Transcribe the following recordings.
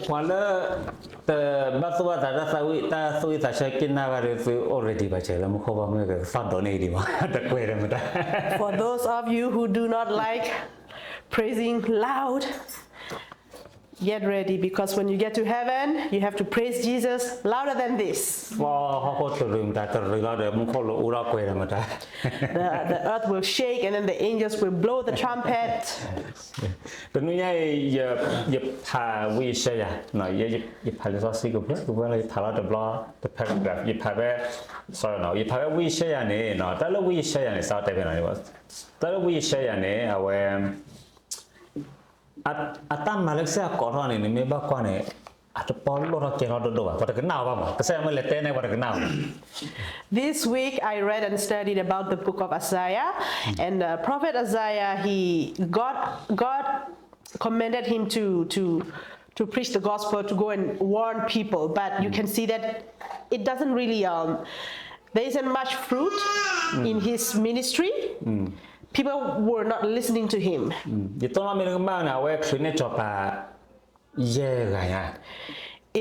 ပှၤလၢ တဘၣ်သူၣ်ဘၣ်သးတၢ်သးဝံၣ် တၢ်သူၣ်ဝံၣ်သးဆၢက့ၤနၢ်ဘၣ်ဒီး သုအိၣ် ready ဘၣ်စၢၤလၢမူခိၣ်ဘီမုၢ် ကသီၣ်ဒိးန့ၢ်ဒံးမး တကွဲးဒီးမတၤ For those of you who do not like praising loud, get ready, because when you get to heaven, you have to praise Jesus louder than this. ပှၤဟီၣ်ခိၣ်တရံးမတၤတရံးလီၤဒီး မူခိၣ်လီၤအူထီၣ်ကွဲးဒီးမတၤ The, the earth will shake and then the angels will blow the trumpet. တနွံညါအံၤ ယ, ယဖးဝံယၡါယၤ, ယ, ယဖးလံာ်စီဆှံကဘျၢကဘျၢလီၤ, ယဖးလီၤတဘျီ တ paragraph, ယဖးဖဲ, sorry နီၤ, ယဖးဖဲဝံယၡါယၤန့ၣ်နီၤ, တၢ်လၢဝံယၡါယၤန့ၣ် စးထီၣ်တဲဖဲနီၤ, တၢ်လၢဝံယၡါယၤန့ၣ် အဝဲ အ, အတၢ်မၤလၢကစၢ်ယွၤကိးထီၣ်န့ၣ် နမ့ၢ်ဘၣ်ကွၢ်န့ၣ် အတပီလိၣ်ထီၣ်ကဲထီၣ်ဒိၣ်ဒိၣ်ဘၣ်, ပှၤတကနၣ်အီၤဘၣ်မး, ကစၢ်ယွၤမ့ၢ်လဲၤတဲန့ၣ် ပှၤတကနၣ်အီၤဘၣ်. This week I read and studied about the book of Isaiah, and uh, Prophet Isaiah, he God God commanded him to to to preach the gospel, to go and warn people, but you can see that it doesn't really um, there isn't much fruit in his ministry. People were not listening to him. ယတိၢ်နီၣ်မ့ၢ်နကမၣ်န့ၣ် အဝဲချုးန့ၢ်စီၤပၤ ယဲၢ်ဂၤညါ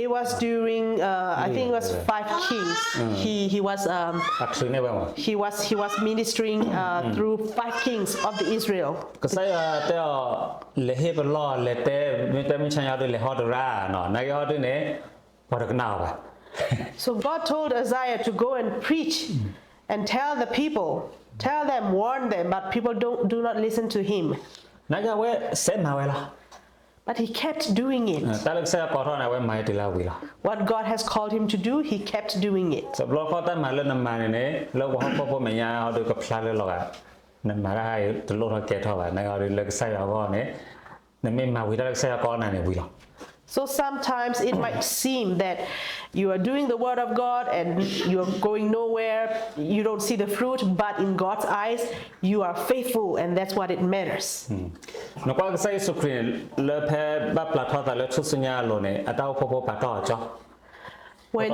It was during, uh, I think it was five kings. He he was um, အချုးန့ၢ်ဝဲမး he was he was ministering uh, through five kings of the Israel. ကစၢ်ယွၤတဲအီၤ လဲၤဟ့ၣ်ပလီၢ် လဲၤတဲ မ့ၢ်တဲမုၢ်ဆါညါဒီး လဲၤဟီတရၣ်နီၤ, နာ်က့ဟီဒုန့ၣ် ပှၤတကနၣ်အီၤဘၣ်. So God told Isaiah to go and preach and tell the people, tell them, warn them, but people don't do not listen to him. နာ်က့အဝဲစဲးမၤဝဲလီၤ. But he kept doing it. တၢ်လၢကစၢ်ယွၤကိးထီၣ်န့ၣ် အဝဲမၤဝဲတုၤလၢအဝံၤလီၤ. What God has called him to do, he kept doing it. တဘျီဃီတၢ်မၤလၢနမၤန့ၣ်န့ၣ် လၢပှၤဟီၣ်ခိၣ်ဖိမဲာ်ညါအီၤဒီးကဖျါလၢလီၤဂာ်, နမၤတၢ်ဟးတလိၣ်ထီၣ်ကဲထီၣ်ဘၣ်, နာ်က့အီၤဒီးလၢကစၢ်ယွၤအဂီၢ်န့ၣ် နမ့ၢ်မၤဝံၤတၢ်လၢကစၢ်ယွၤကိးနၤန့ၣ်ဝံၤလီၤ. So sometimes it might seem that you are doing the word of God and you are going nowhere, you don't see the fruit, but in God's eyes, you are faithful and that's what it matters. နကွၢ်ကစၢ်ယ့ၣ်ၡူးခရံာ်န့ၣ် လၢဖဲဘၣ်ပျၢ်ထီၣ်သးလၢထူၣ်စုညါအလိၤန့ၣ် အတၢ်အိၣ်ဖှိၣ်ဖိပာ်တီၢ်အီၤကၠီ When,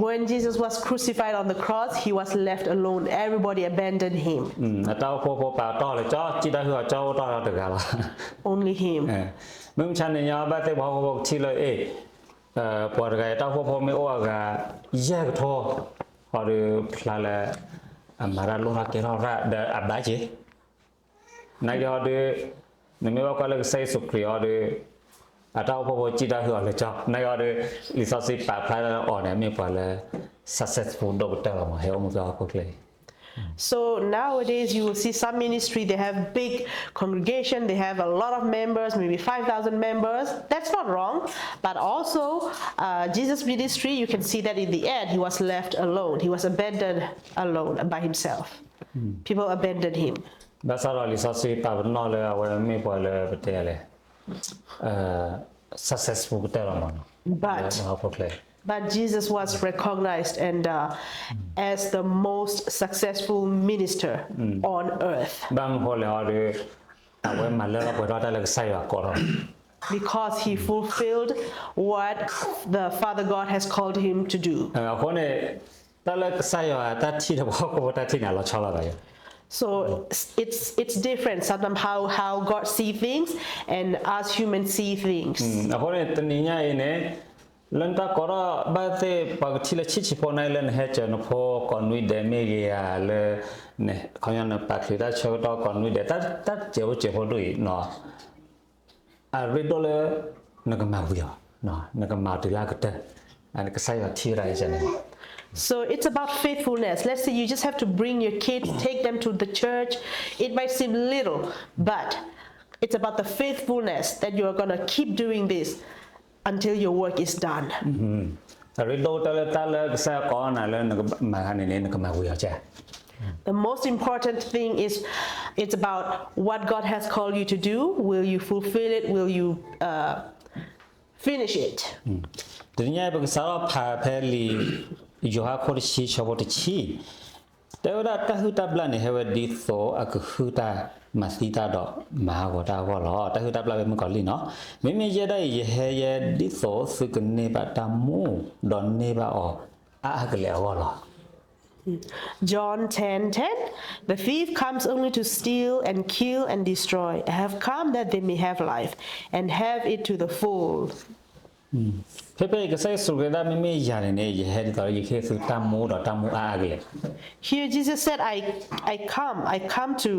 when Jesus was crucified on the cross, he was left alone. Everybody abandoned him. အတၢ်အိၣ်ဖှိၣ်ဖိပာ်တီၢ်လၢကၠီ စံၣ်တၢ်ဟုၣ်အီၤကၠီ အိၣ်တီၢ်လီၤတဂၤလီၤ. Only him. မုၢ်မဆါန့ၣ်ညါ ဘၣ်သ့ၣ်ပှၤဟီၣ်ခိၣ်ဖိကထံၣ်လၢ အ့ၣ် ပှၤတဂၤအတၢ်အိၣ်ဖှိၣ်ဖိမ့ၢ်အိၣ်အဂၤ ယဲၢ်ကထိ အီၤဒီးဖျါလၢ အမၤတၢ်လိၣ်ထီၣ်ကဲထီၣ်ရၣ်ဒီးအဘၣ်က့ၤ နာ်က့အီၤဒီး နမ့ၢ်ဘၣ်ကွၢ်လၢကစၢ်ယ့ၣ်ၡူးခရံာ်အီၤဒီး အတၢ်အိၣ်ဖှိၣ်ဖိစံၣ်တၢ်ဟုၣ်အီၤလၢကၠီ နာ်က့အီၤဒီး လံာ်စီဆှံပာ်ဖျါလၢအီၤန့ၣ် မ့ၢ်ပှၤလၢ successful ဒိၣ်ကတၢၢ်လီၤမး ဟဲအိၣ်မူကီၢ်ဟီၣ်ခိၣ်ချၢအံၤ So nowadays you will see some ministry, they have big congregation, they have a lot of members, maybe five thousand members. That's not wrong. But also, uh, Jesus' ministry, you can see that in the end, he was left alone. He was abandoned alone by himself. People abandoned him. ဘၣ်ဆၣ်ဒီးလံာ်စီဆှံပာ်ပနီၣ်လၢအဝဲမ့ၢ်ပှၤလၢပတဲလဲၣ် successful ကတၢၢ်လီၤမးနီၤ But, but Jesus was recognized and uh, as the most successful minister on earth. ဘၣ်မနုၤဃိလဲၣ်အီၤဒီး အဝဲမၤလၢထီၣ်ပှဲၤထီၣ်တၢ်လၢကစၢ်ယွၤကိးထီၣ် Because he fulfilled what the Father God has called him to do. အဃိန့ၣ် တၢ်လၢကစၢ်ယွၤတၢ်ထံၣ်ဒီးပှၤဟီၣ်ခိၣ်ဖိတၢ်ထံၣ်န့ၣ် အလီၤဆီလိာ်သးယၤ So it's, it's different sometimes how, how God see things and us humans see things. အဃိန့ၣ် တနံၤညါအံၤန့ၣ် လၢနတၢ်ကိးထီၣ်ဘၣ်သ့ၣ် ပှၤကထံၣ်လၢဆံးဆံးဖိန့ၣ်လၢနဟဲစၢၤနဖိကိးနွံဒဲးမ့ၢ်ဂ့ၤဧါ လၢ ခီပညီနပာ်ချုးတၢ်ဆၢကတီၢ်ကိးနွံဒဲး တၢ်စဲးဖိစဲးဖိဒိၣ်အံၤနီၤ အရ့ဒိၣ်လၢ နကမၤဝံၤအီၤ, နကမၤတုၤလၢအကတၢၢ်, ကစၢ်ယွၤထံၣ်ဝဲဒၣ်န့ၣ် So it's about faithfulness. Let's say you just have to bring your kids, take them to the church. It might seem little, but it's about the faithfulness that you're going to keep doing this until your work is done. အရ့ဒိၣ်တၢ်လၢ တၢ်လၢကစၢ်ယွၤကိးနၤလၢနကမၤတၢ်န့ၣ်န့ၣ် နကမၤဝံၤအီၤကဲ The most important thing is it's about what God has called you to do. Will you fulfill it? Will you uh, finish it? တနံၤညါပကစးထီၣ်ဖးဖဲလံာ်ယိၤဟၣ်ခိၣ်တဆံဆၢဖိတဆံ တဲဝဲဒၣ်တၢ်ဟုၣ်တၢ်ဘျၣ်န့ၣ် ဟဲဝဲဒ်သိးအကဟုၣ်တၢ်မၤသံတၢ်ဒီးမၤဟးဂီၤတၢ်အဂီၢ်လီၤ. တၢ်ဟုၣ်တၢ်ဘျၣ်ဖဲမုၣ်ကီၤလံၢ်နီၤ. မ့မ့ၢ်ယဲဒၣ်အံၤ ယဟဲယဲဒ်သိးသုကန့ၢ်ဘၣ်တၢ်မူ ဒီးန့ၢ်ဘၣ်အီၤအါအါကလဲာ်အဂီၢ်လီၤ. John ten ten, The thief comes only to steal and kill and destroy. I have come that they may have life and have it to the full. ဖဲဖဲအံၤ ကစၢ်ယ့ၣ်ၡူးခရံာ်ဒၣ် မ့မ့ၢ်ယၤန့ၣ်န့ၣ် ယဟဲဒ်သိးလၢယကဟ့ၣ်သုတၢ်မူဒီးတၢ်မူအါအါကလဲာ်. Here Jesus said, I, I come, I come to,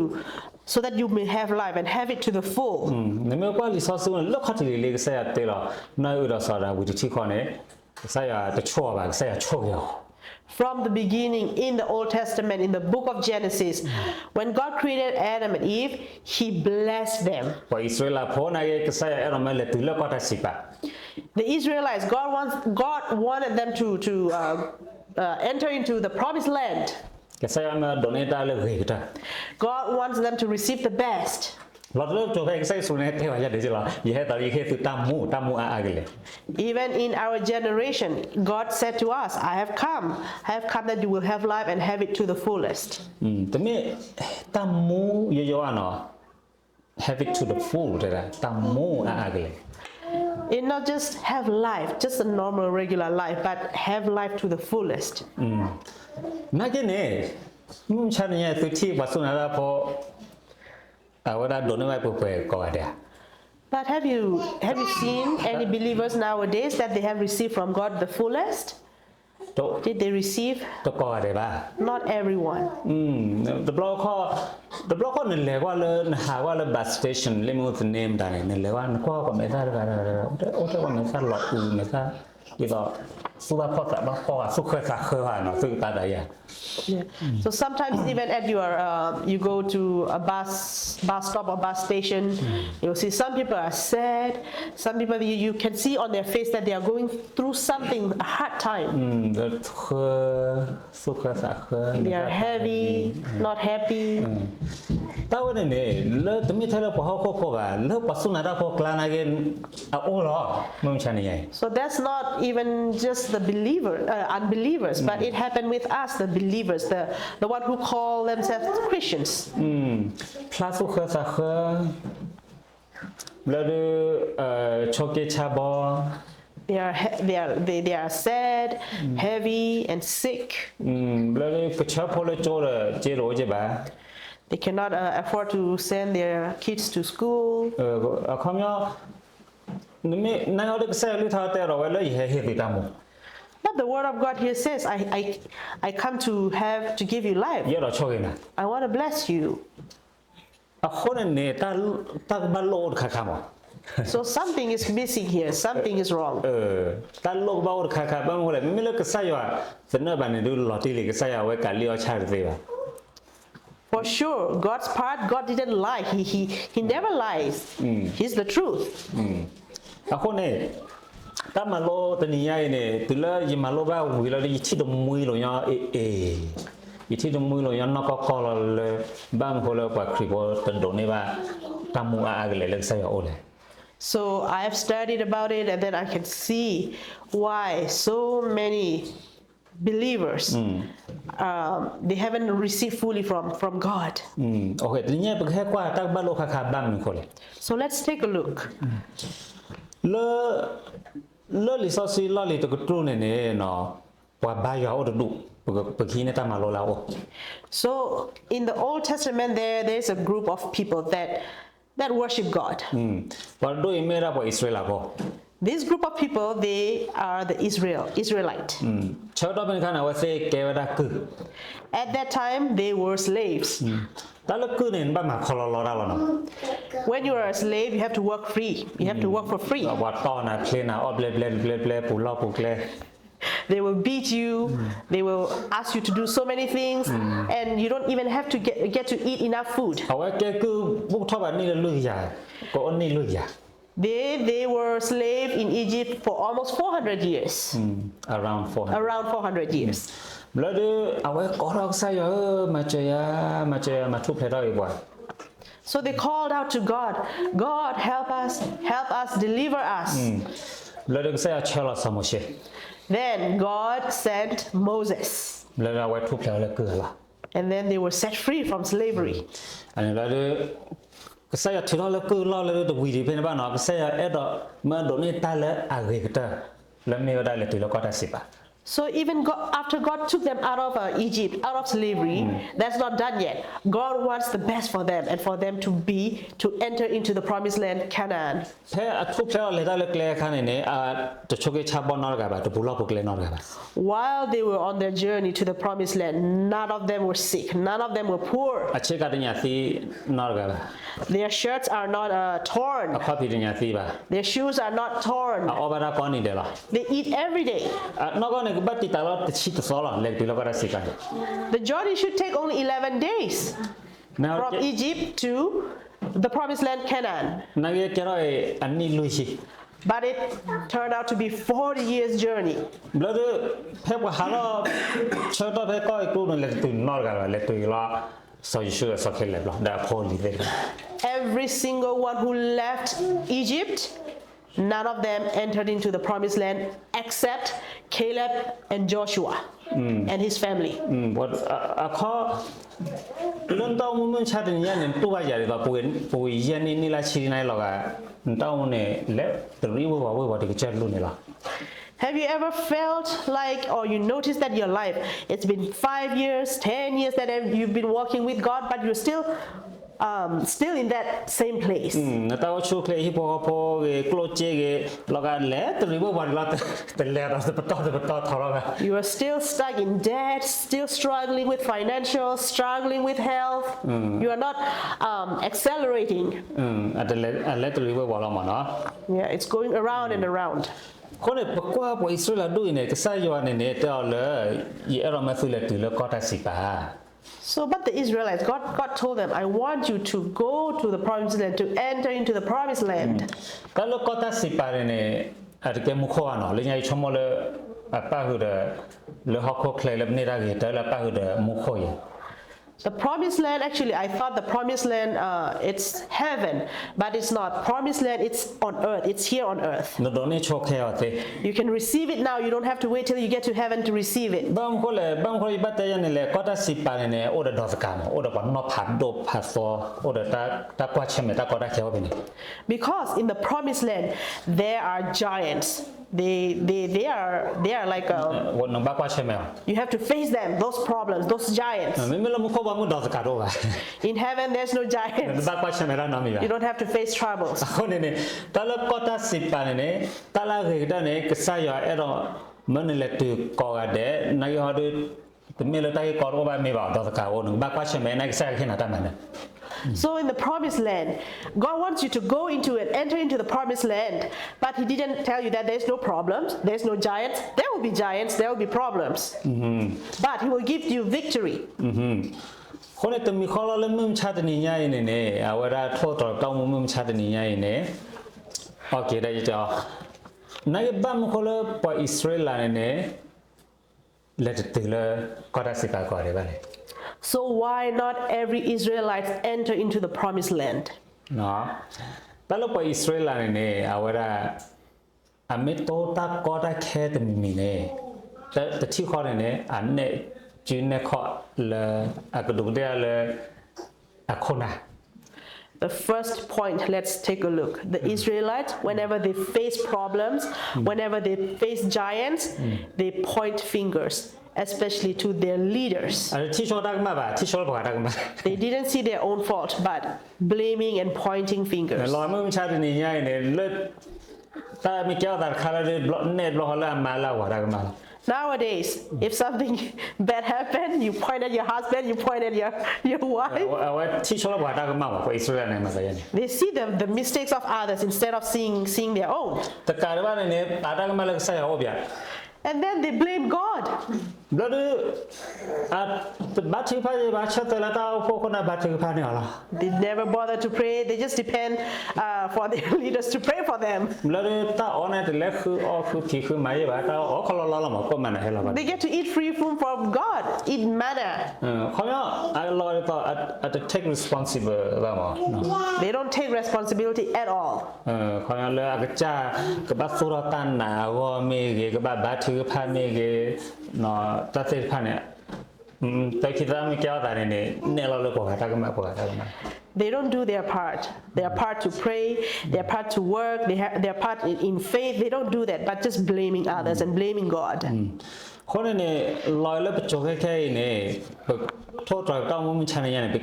so that you may have life and have it to the full. နမ့ၢ်ကွၢ်လံာ်စီဆှံန့ၣ် လၢခီၣ်ထံးလံၤလံၤ ကစၢ်ယွၤတဲလီၤ နီၢ်အံၣ်အုဒီးစီၤအၤဒၣ်ဝံၤတထံၣ်ဃီန့ၣ် ကစၢ်ယွၤတဆိၣ်အီၤဘၣ်, ကစၢ်ယွၤဆိၣ်ဂ့ၤအီၤ From the beginning, in the Old Testament, in the book of Genesis, when God created Adam and Eve, He blessed them. ပှၤအံၣ်စရ့လးဖိန့ၣ်က့ ကစၢ်ယွၤအဲၣ်ဒိးမၢလဲၤတုၤလၢကီၢ်တၢ်စံးပာ် The Israelites, God wants, God wanted them to, to uh, uh, enter into the promised land. ကစၢ်ယွၤမၢဒိးန့ၢ်တၢ်လၢအဂ့ၤကတၢၢ် God wants them to receive the best. လီၤတလၢကၠိၤဖဲ ကစၢ်ယ့ၣ်ၡူးန့ၣ်တဲဘၣ်ယၤဒ်လီၤ, ယဟဲသးလၢယဟ့ၣ်သုတၢ်မူ တၢ်မူအါအါကလဲာ်. Even in our generation, God said to us, I have come, I have come that you will have life and have it to the fullest. တမ့ၢ်တၢ်မူယိယိဘၣ်နီၤ, have it to the full တဲဒၣ် တၢ်မူအါအါကလဲာ်. It not just have life, just a normal regular life, but have life to the fullest. နာ်က့န့ၣ် မုၢ်မဆါတနံၤညါ သုထံၣ်ပှၤစူၢ်နာ်တၢ်ဖိ အဝဲဒၣ်ဒိးန့ၢ်ဘၣ်ပှဲၤပှဲၤကိးဂၤဒဲးဧါ. But have you, have you seen any believers nowadays that they have received from God the fullest? Did they receive? တကိးဂၤဒဲးဘၣ်. Not everyone. တဘျီခီ, တဘျီခီနလဲၤကွၢ်လၢ နဟးကွၢ်လၢ bus station လၢမ့ၢ်အိၣ်သန့မတၤန့ၣ် နလဲၤကွၢ် နကွၢ်ကွၢ်မဲာ်သၣ်တဂၤဒီး အိၣ်ထဲကွၢ်မဲာ်သၣ်လီၤအူမဲာ်သၣ် ဒ်သိး သူၣ်ဘၣ်ဖှီၣ်သးဘၣ်ဖှီၣ် သူၣ်ဃၢသးဃၢဘၣ်နီၤ သူၣ်ကသးတၢ်ယၤ Yeah. So sometimes even at your, uh, you go to a bus, bus stop or bus station, you'll see some people are sad. Some people, you, you can see on their face that they are going through something, a hard time. ဃၢ, သူၣ်ဃၢသးဃၢ They are heavy, not happy. တၢ်ဝဲန့ၣ်န့ၣ် လၢတမ့ၢ်ထဲလၢပှၤဟီၣ်ခိၣ်ဖိဘၣ် လၢပှၤစူၢ်နာ်တၢ်ဖိကျါနာ်က့ အအိၣ်လီၤ မုၢ်မဆါန့ၣ်ညါအံၤ So that's not even just the believer, uh, unbelievers, but it happened with us, the believers, the, the one who call themselves Christians. ဖျါသူၣ်ဃၢသးဃၢ ဘျီဒုး ဆိးက့ဆါဘီ They are, he- they are, they, they are sad, heavy, and sick. ဘျီဒုး ကဆၢဖိလၢကၠိဒီး က့တအိၣ်က့ဘၣ် They cannot, uh, afford to send their kids to school. အခီပညီ နမ့ၢ်နာ်က့ဒီး ကစၢ်ယွၤလုၢ်ထီၣ်တဲဒီးဝဲလၢယဟဲဟ့ၣ်သုတၢ်မူ But the word of God here says, I, I, I come to have, to give you life. ယအဲၣ်ဒိးဆိၣ်ဂ့ၤနၤ I want to bless you. အဃိန့ၣ်န့ၣ် တၢ်ကဘၣ်လိၣ်အိၣ်တခါခါမး So something is missing here. Something is wrong. တၢ်လိၣ်ကဘၣ်အိၣ်တခါခါ ဘၣ်မနုၤလဲၣ် မ့မ့ၢ်လၢကစၢ်ယွၤသနၢၣ်ဘၣ်န့ၣ်ဒုး လီၤတံၢ်လံ ကစၢ်ယွၤဝဲကးလံၣ်အီၣ်ဆၣ်တသ့ဘၣ် For sure, God's part, God didn't lie. He, he, he never lies. He's the truth. အဃိန့ၣ် တၢ်မၤလိတနံၤညါအံၤန့ၣ် တုၤလၢယမၤလိဘၣ်ဝံၤလီၤဒီး ယထံၣ်တမှံလိာ်ညီအ့ၣ်အ့ၣ်, ယထံၣ်တမှံလိာ်ညီနီၢ်ကီၢ်ကီၢ်လီၤလၢ ဘၣ်မနုၤဃိလၢပှၤခရံာ်ဖိတဒိးန့ၢ်ဘၣ် တၢ်မူအါအါကလဲာ်လၢကစၢ်ယွၤအိၣ်လဲၣ်. So I have studied about it, and then I can see why so many believers, um, they haven't received fully from, from God. တနံၤညါ ပကဟဲကွၢ်တၢ်ကဘၣ်လိၣ်ခါခါဘၣ်မနုၤဃိလဲၣ်. So let's take a look. လၢ လၢလံာ်စီဆှံလီၢ်လံၤတကတြူၢ်န့ၣ်န့ၣ် ပှၤဘါယွၤအိၣ်တဒူၣ်, ပကဟံးန့ၢ်တၢ်မၤလိလၢအအိၣ် So in the Old Testament, there, there's a group of people that, that worship God. ပှၤတဒူၣ်အံၤမ့ၢ်ဒၣ်ပှၤအံၣ်စရ့လးဖိ This group of people, they are the Israel, Israelite. ဆၢကတီၢ်ဖဲန့ၣ်အခါန့ၣ် အဝဲသ့ၣ်ကဲဝဲဒၣ်ကုၢ် At that time, they were slaves. တၢ်လၢကုၢ်န့ၣ် နဘၣ်မၤခီလီလီတၢ်လီၤနီၤ When you are a slave, you have to work free. You have to work for free. ပှၤတီၢ်နၤချ့နၤ အီၣ်ဘျဲဘျဲဘျဲဘျဲ ပူၤလီၢ်ပူၤကျဲ They will beat you. They will ask you to do so many things, and you don't even have to get, get to eat enough food. အဝဲကဲကုၢ်ဘူးကထီၣ်ဘၣ်နံၣ်လၢလွံၢ်ကယၤ, ကအီၣ်နံၣ်လွံၢ်ကယၤ They, they were slave in Egypt for almost four hundred years. Around four hundred. Around four hundred years. ဘျီဒုး အဝဲကိးထီၣ်ကစၢ်ယွၤဧၢ, မၤစၢၤယၤ, မၤစၢၤယၤ, မၤထူၣ်ဖျဲးထီၣ်က့ၤပှၤ So they called out to God, God, help us, help us, deliver us. ဘျီဒုး ကစၢ်ယွၤဆှၢလီၤစီၤမိၤၡ့ Then God sent Moses. ဘျီဒုး အဝဲထူၣ်ဖျဲးဝဲလၢကုၢ်အလီၢ် And then they were set free from slavery. ဘျီဒုး ကစၢ်ယွၤထုးထီၣ်လၢကုၢ်အလီၢ်လၢတဝံၤဒံးဖဲန့ၣ်ဘၣ်နီၤ, ကစၢ်ယွၤအဲၣ်ဒိးမၢဒိးန့ၢ်တၢ်လၢအဂ့ၤကတၢၢ် လၢမ့ၢ်ဝဲဒၣ်လဲၤတုၤလၢကီၢ်တၢ်စံးပာ် So even God, after God took them out of uh, Egypt, out of slavery, that's not done yet. God wants the best for them and for them to be, to enter into the promised land, Canaan. ဖဲအထူၣ်ဖျဲးအီၤလဲၤတၢ်လၢကျဲအခါန့ၣ်န့ၣ် အတဆိးက့ဆါဘီနီတဂၤဘၣ်, တပူၤလီၢ်ပူၤကျဲနီတဂၤဘၣ်. While they were on their journey to the promised land, none of them were sick, none of them were poor. အဆ့ကၤတညၣ်သံနီတဂၤဘၣ်. Their shirts are not uh, torn. အခီၣ်ဖံးတညၣ်သံဘၣ်. Their shoes are not torn. အအီဘၣ်တၢ်ကိးနံၤဒဲးလီၤ. They eat every day. အနီၢ်ကီၢ်န့ၣ် ကဘၣ်တံာ်တာ်လီၤတဆံတသီလီၤ, လဲၤတုၤလီၤကီၢ်တၢ်စံးပာ်န့ၣ်. The journey should take only eleven days from Egypt to the promised land Canaan. နာ်က့ကဲထီၣ်အံၤအနံၣ်လွံၢ်ဆံ But it turned out to be forty years journey. ဘျီဒုး ဖဲပှၤဟးထီၣ်ဆၢကတီၢ်ဖဲကီၢ်အဲၤကူပတူးန့ၣ် လဲၤတတုၤနီတဂၤဘၣ်, လဲၤတုၤလီၤ စီၤယိၤၡူ စီၤခဲလ့းဘျီ ဒီးအဖိအလံၤသ့ၣ်တဖၣ် Every single one who left Egypt, none of them entered into the promised land except Caleb and Joshua and his family. အခီ လၢနတၢ်အိၣ်မူမုၢ်မဆါတနံၤညါန့ၣ် နတူၢ်ဘၣ်ယၤဒ်သိး ပဝဲယဲၢ်နံၣ်နံၣ်လၢဆံနံၣ်လီၤဂာ် နတၢ်အိၣ်မူန့ၣ် လဲၤတရံးဝ့ၤဝီၤဝ့ၤဝီၤတကစၢၢ်တလူၢ်န့ၣ်လီၤ. Have you ever felt like, or you notice that your life, it's been five years, ten years that you've been walking with God, but you're still, um, still in that same place? နတၢ်အိၣ်ဆူၣ်အိၣ်ချ့ ဟံၣ်ဖိဃီဖိဂ့ၤ ကျိၣ်စ့ဂ့ၤ လီၤဂာ်လဲၤတရံးဝ့ၤဝီၤန့ၣ်လီၤ, တလဲၤဒီးတပတီၢ်တပတီၢ်ထီထီၣ်ဘၣ်. You are still stuck in debt, still struggling with financial, struggling with health. You are not um, accelerating. အလဲၤတရံးဝ့ၤဝီၤလီၤမးနီၤ. Yeah, it's going around and around. အဃိန့ၣ် ပကွၢ်ပှၤအံၣ်စရ့လးဒ်အံၤန့ၣ် ကစၢ်ယွၤန့ၣ်န့ၣ် တဲအီၤလၢ ယအဲၣ်ဒိးမၢသုလဲၤတုၤလၢကီၢ်တၢ်စံးပာ် So, but the Israelites, God, God told them, I want you to go to the promised land, to enter into the promised land. တၢ်လၢကီၢ်တၢ်စံးပာ်န့ၣ်န့ၣ် အတကဲမူခိၣ်ဘၣ်နီၤ, လၢညါယဆိကမိၣ်လၢ အပၣ်ဃုာ်ဒီး လၢဟီၣ်ခိၣ်ချၢလၢပန့ၢ်တၢ်ဂ့ၤ တၢ်လၢအပၣ်ဃုာ်ဒီးမူခိၣ်အံၤ The promised land, actually, I thought the promised land, uh, it's heaven, but it's not. Promised land, it's on earth. It's here on earth. နဒိးန့ၢ်ဆိခဲအီၤသ့. You can receive it now. You don't have to wait till you get to heaven to receive it. ဘၣ်မနုၤဃိလဲၣ်, ဘၣ်မနုၤဃိယဘၣ်တဲယၤန့ၣ်လဲၣ်, ကီၢ်တၢ်စံးပာ်န့ၣ်န့ၣ် အိၣ်ဒီးဒီးသကးမး, အိၣ်ဒီးပှၤနီၢ်ဖးဒိၣ်ဖးသီ, အိၣ်ဒီးတၢ်ကွၢ်ဆၢၣ်မဲာ်တၢ်ကီတၢ်ခဲအိၣ်ဖဲန့ၣ် Because in the promised land, there are giants. They, they, they are, they are like a, နဘၣ်ကွၢ်ဆၢၣ်မဲာ်အီၤ you have to face them, those problems, those giants. မ့မ့ၢ်လၢမူခိၣ်ဘီမုၢ်ဒီးသကးတအိၣ်ဘၣ်. In heaven, there's no giants. နတဘၣ်ကွၢ်ဆၢၣ်မဲာ်တၢ်နီတမံၤဘၣ်. You don't have to face troubles. အဃိန့ၣ်န့ၣ် တၢ်လၢကီၢ်တၢ်စံးပာ်န့ၣ်န့ၣ် တၢ်လၢအဂ့ၤကတၢၢ်န့ၣ် ကစၢ်ယွၤအဲၣ်ဒိးမၢနလဲၤတုၤကိးဂၤဒဲး, နာ်က့ဟီဒုး တမ့ၢ်လၢတၢ်ဂ့ၢ်ကီတအိၣ်ဘၣ်မ့ၢ်ဘၣ် ဒီးသကးအိၣ်, နကဘၣ်ကွၢ်ဆၢၣ်မဲာ်နကစၢ်ယွၤကဟ့ၣ်နၤတၢ်မၤနၢၤ So in the promised land, God wants you to go into and enter into the promised land, but He didn't tell you that there's no problems, there's no giants. There will be giants, there will be problems. But He will give you victory. အဃိန့ၣ် တမံၤဃီလီၤလၢမုၢ်မဆါတနံၤညါအံၤန့ၣ်န့ၣ် အဝဲဒၣ်ထိၣ်သတြီၤတၢ်အိၣ်မူမုၢ်မဆါတနံၤညါအံၤန့ၣ် အက့ၤဒၣ်ယတဲအီၤ နာ်က့ဘၣ်မနုၤဃိလၢပှၤအံၣ်စရ့လးန့ၣ်န့ၣ် လဲၤတတုၤလၢကီၢ်တၢ်စံးပာ်ကိးဂၤဒဲးဘၣ်လဲၣ်. So why not every Israelite enter into the promised land? တၢ်လၢပှၤအံၣ်စရ့လးန့ၣ်န့ၣ် အဝဲဒၣ် အမ့ၢ်တိတၢ်ကီတၢ်ခဲတမံၤမံၤန့ၣ် တထံၣ်ဃီန့ၣ်န့ၣ် အနဲၣ်စုနဲၣ်ခီၣ်လၢ အကဒူးကဒ့ၣ်လၢ အခိၣ်နၢ် The first point, let's take a look. The Israelites, whenever they face problems, whenever they face giants, they point fingers, especially to their leaders. အတထံၣ်ဆိတၢ်ကမၣ်ဘၣ်, ထံၣ်ဆိလၢပှၤဂၤတၢ်ကမၣ်. They didn't see their own fault, but blaming and pointing fingers. လီၤမုၢ်မဆါတနံၤညါအံၤန့ၣ် လၢ တၢ်မ့ၢ်ကဲထီၣ်သးတခါလၢ နဲၣ်ဘျီဃီလၢအမါလၢအဝၤတၢ်ကမၣ်လီၤ. Nowadays, if something bad happen, you point at your husband, you point at your, your wife. အဝဲထံၣ်ဆိလၢပှၤတၢ်ကမၣ်ဘၣ်, ပှၤအံၣ်စရ့လးန့ၣ်မၤသးဒ်န့ၣ်. They see the, the mistakes of others instead of seeing, seeing their own. တကးဒံးဘၣ်န့ၣ်န့ၣ် ပာ်တၢ်ကမၣ်လၢကစၢ်ယွၤအအိၣ်ဘၣ်. And then they blame God. ဘျီဒုး အတဘါထုကဖၣ်ယဘၣ် ဆၢတဲာ်လၢတၢ်အိၣ်ဖှိၣ်ခိၣ်နၢ်ဘါထုကဖၣ်န့ၢ်အီၤလီၤ. They never bother to pray. They just depend uh, for their leaders to pray for them. ဘျီဒုး တၢ်အီၣ်န့ၣ် တလဲၤဃုအီၣ်ဃုဖံးဃုမၤယဲၢ်ဘၣ်, တၢ်အီၣ်ခီလီလီလီၤမး ကိၣ်မၤနၤဟဲလီၤဘၣ်. They get to eat free food from God, eat manna. ခီပညီ အလီၤဒ်သိး အတ take responsible ဘၣ်မး. They don't take responsibility at all. ခီပညီလၢအကစၢ် ကဘၣ်သူၣ်ထီၣ်တၢ်နာ်အဂီၢ်မ့ၢ်ဂ့ၤ, ကဘၣ်ဘါထုကဖၣ်မ့ၢ်ဂ့ၤ, တၢ်သ့ၣ်တဖၣ်န့ၣ် တၢ်ခံသၢမ့ၢ်ကဲထီၣ်သးန့ၣ်န့ၣ် နဲၣ်လီၤလၢပှၤဂၤတၢ်ကမၣ်, ပှၤဂၤတၢ်ကမၣ်. They don't do their part. Their part to pray, their part to work, they have their part in, in faith. They don't do that, but just blaming others and blaming God. အဃိန့ၣ်န့ၣ် လီၤလၢပစိၤခဲခဲအံၤန့ၣ် ပထိၣ်တြီၤပတၢ်အိၣ်မူမုၢ်ဆါန့ၣ်ညါန့ၣ် ပ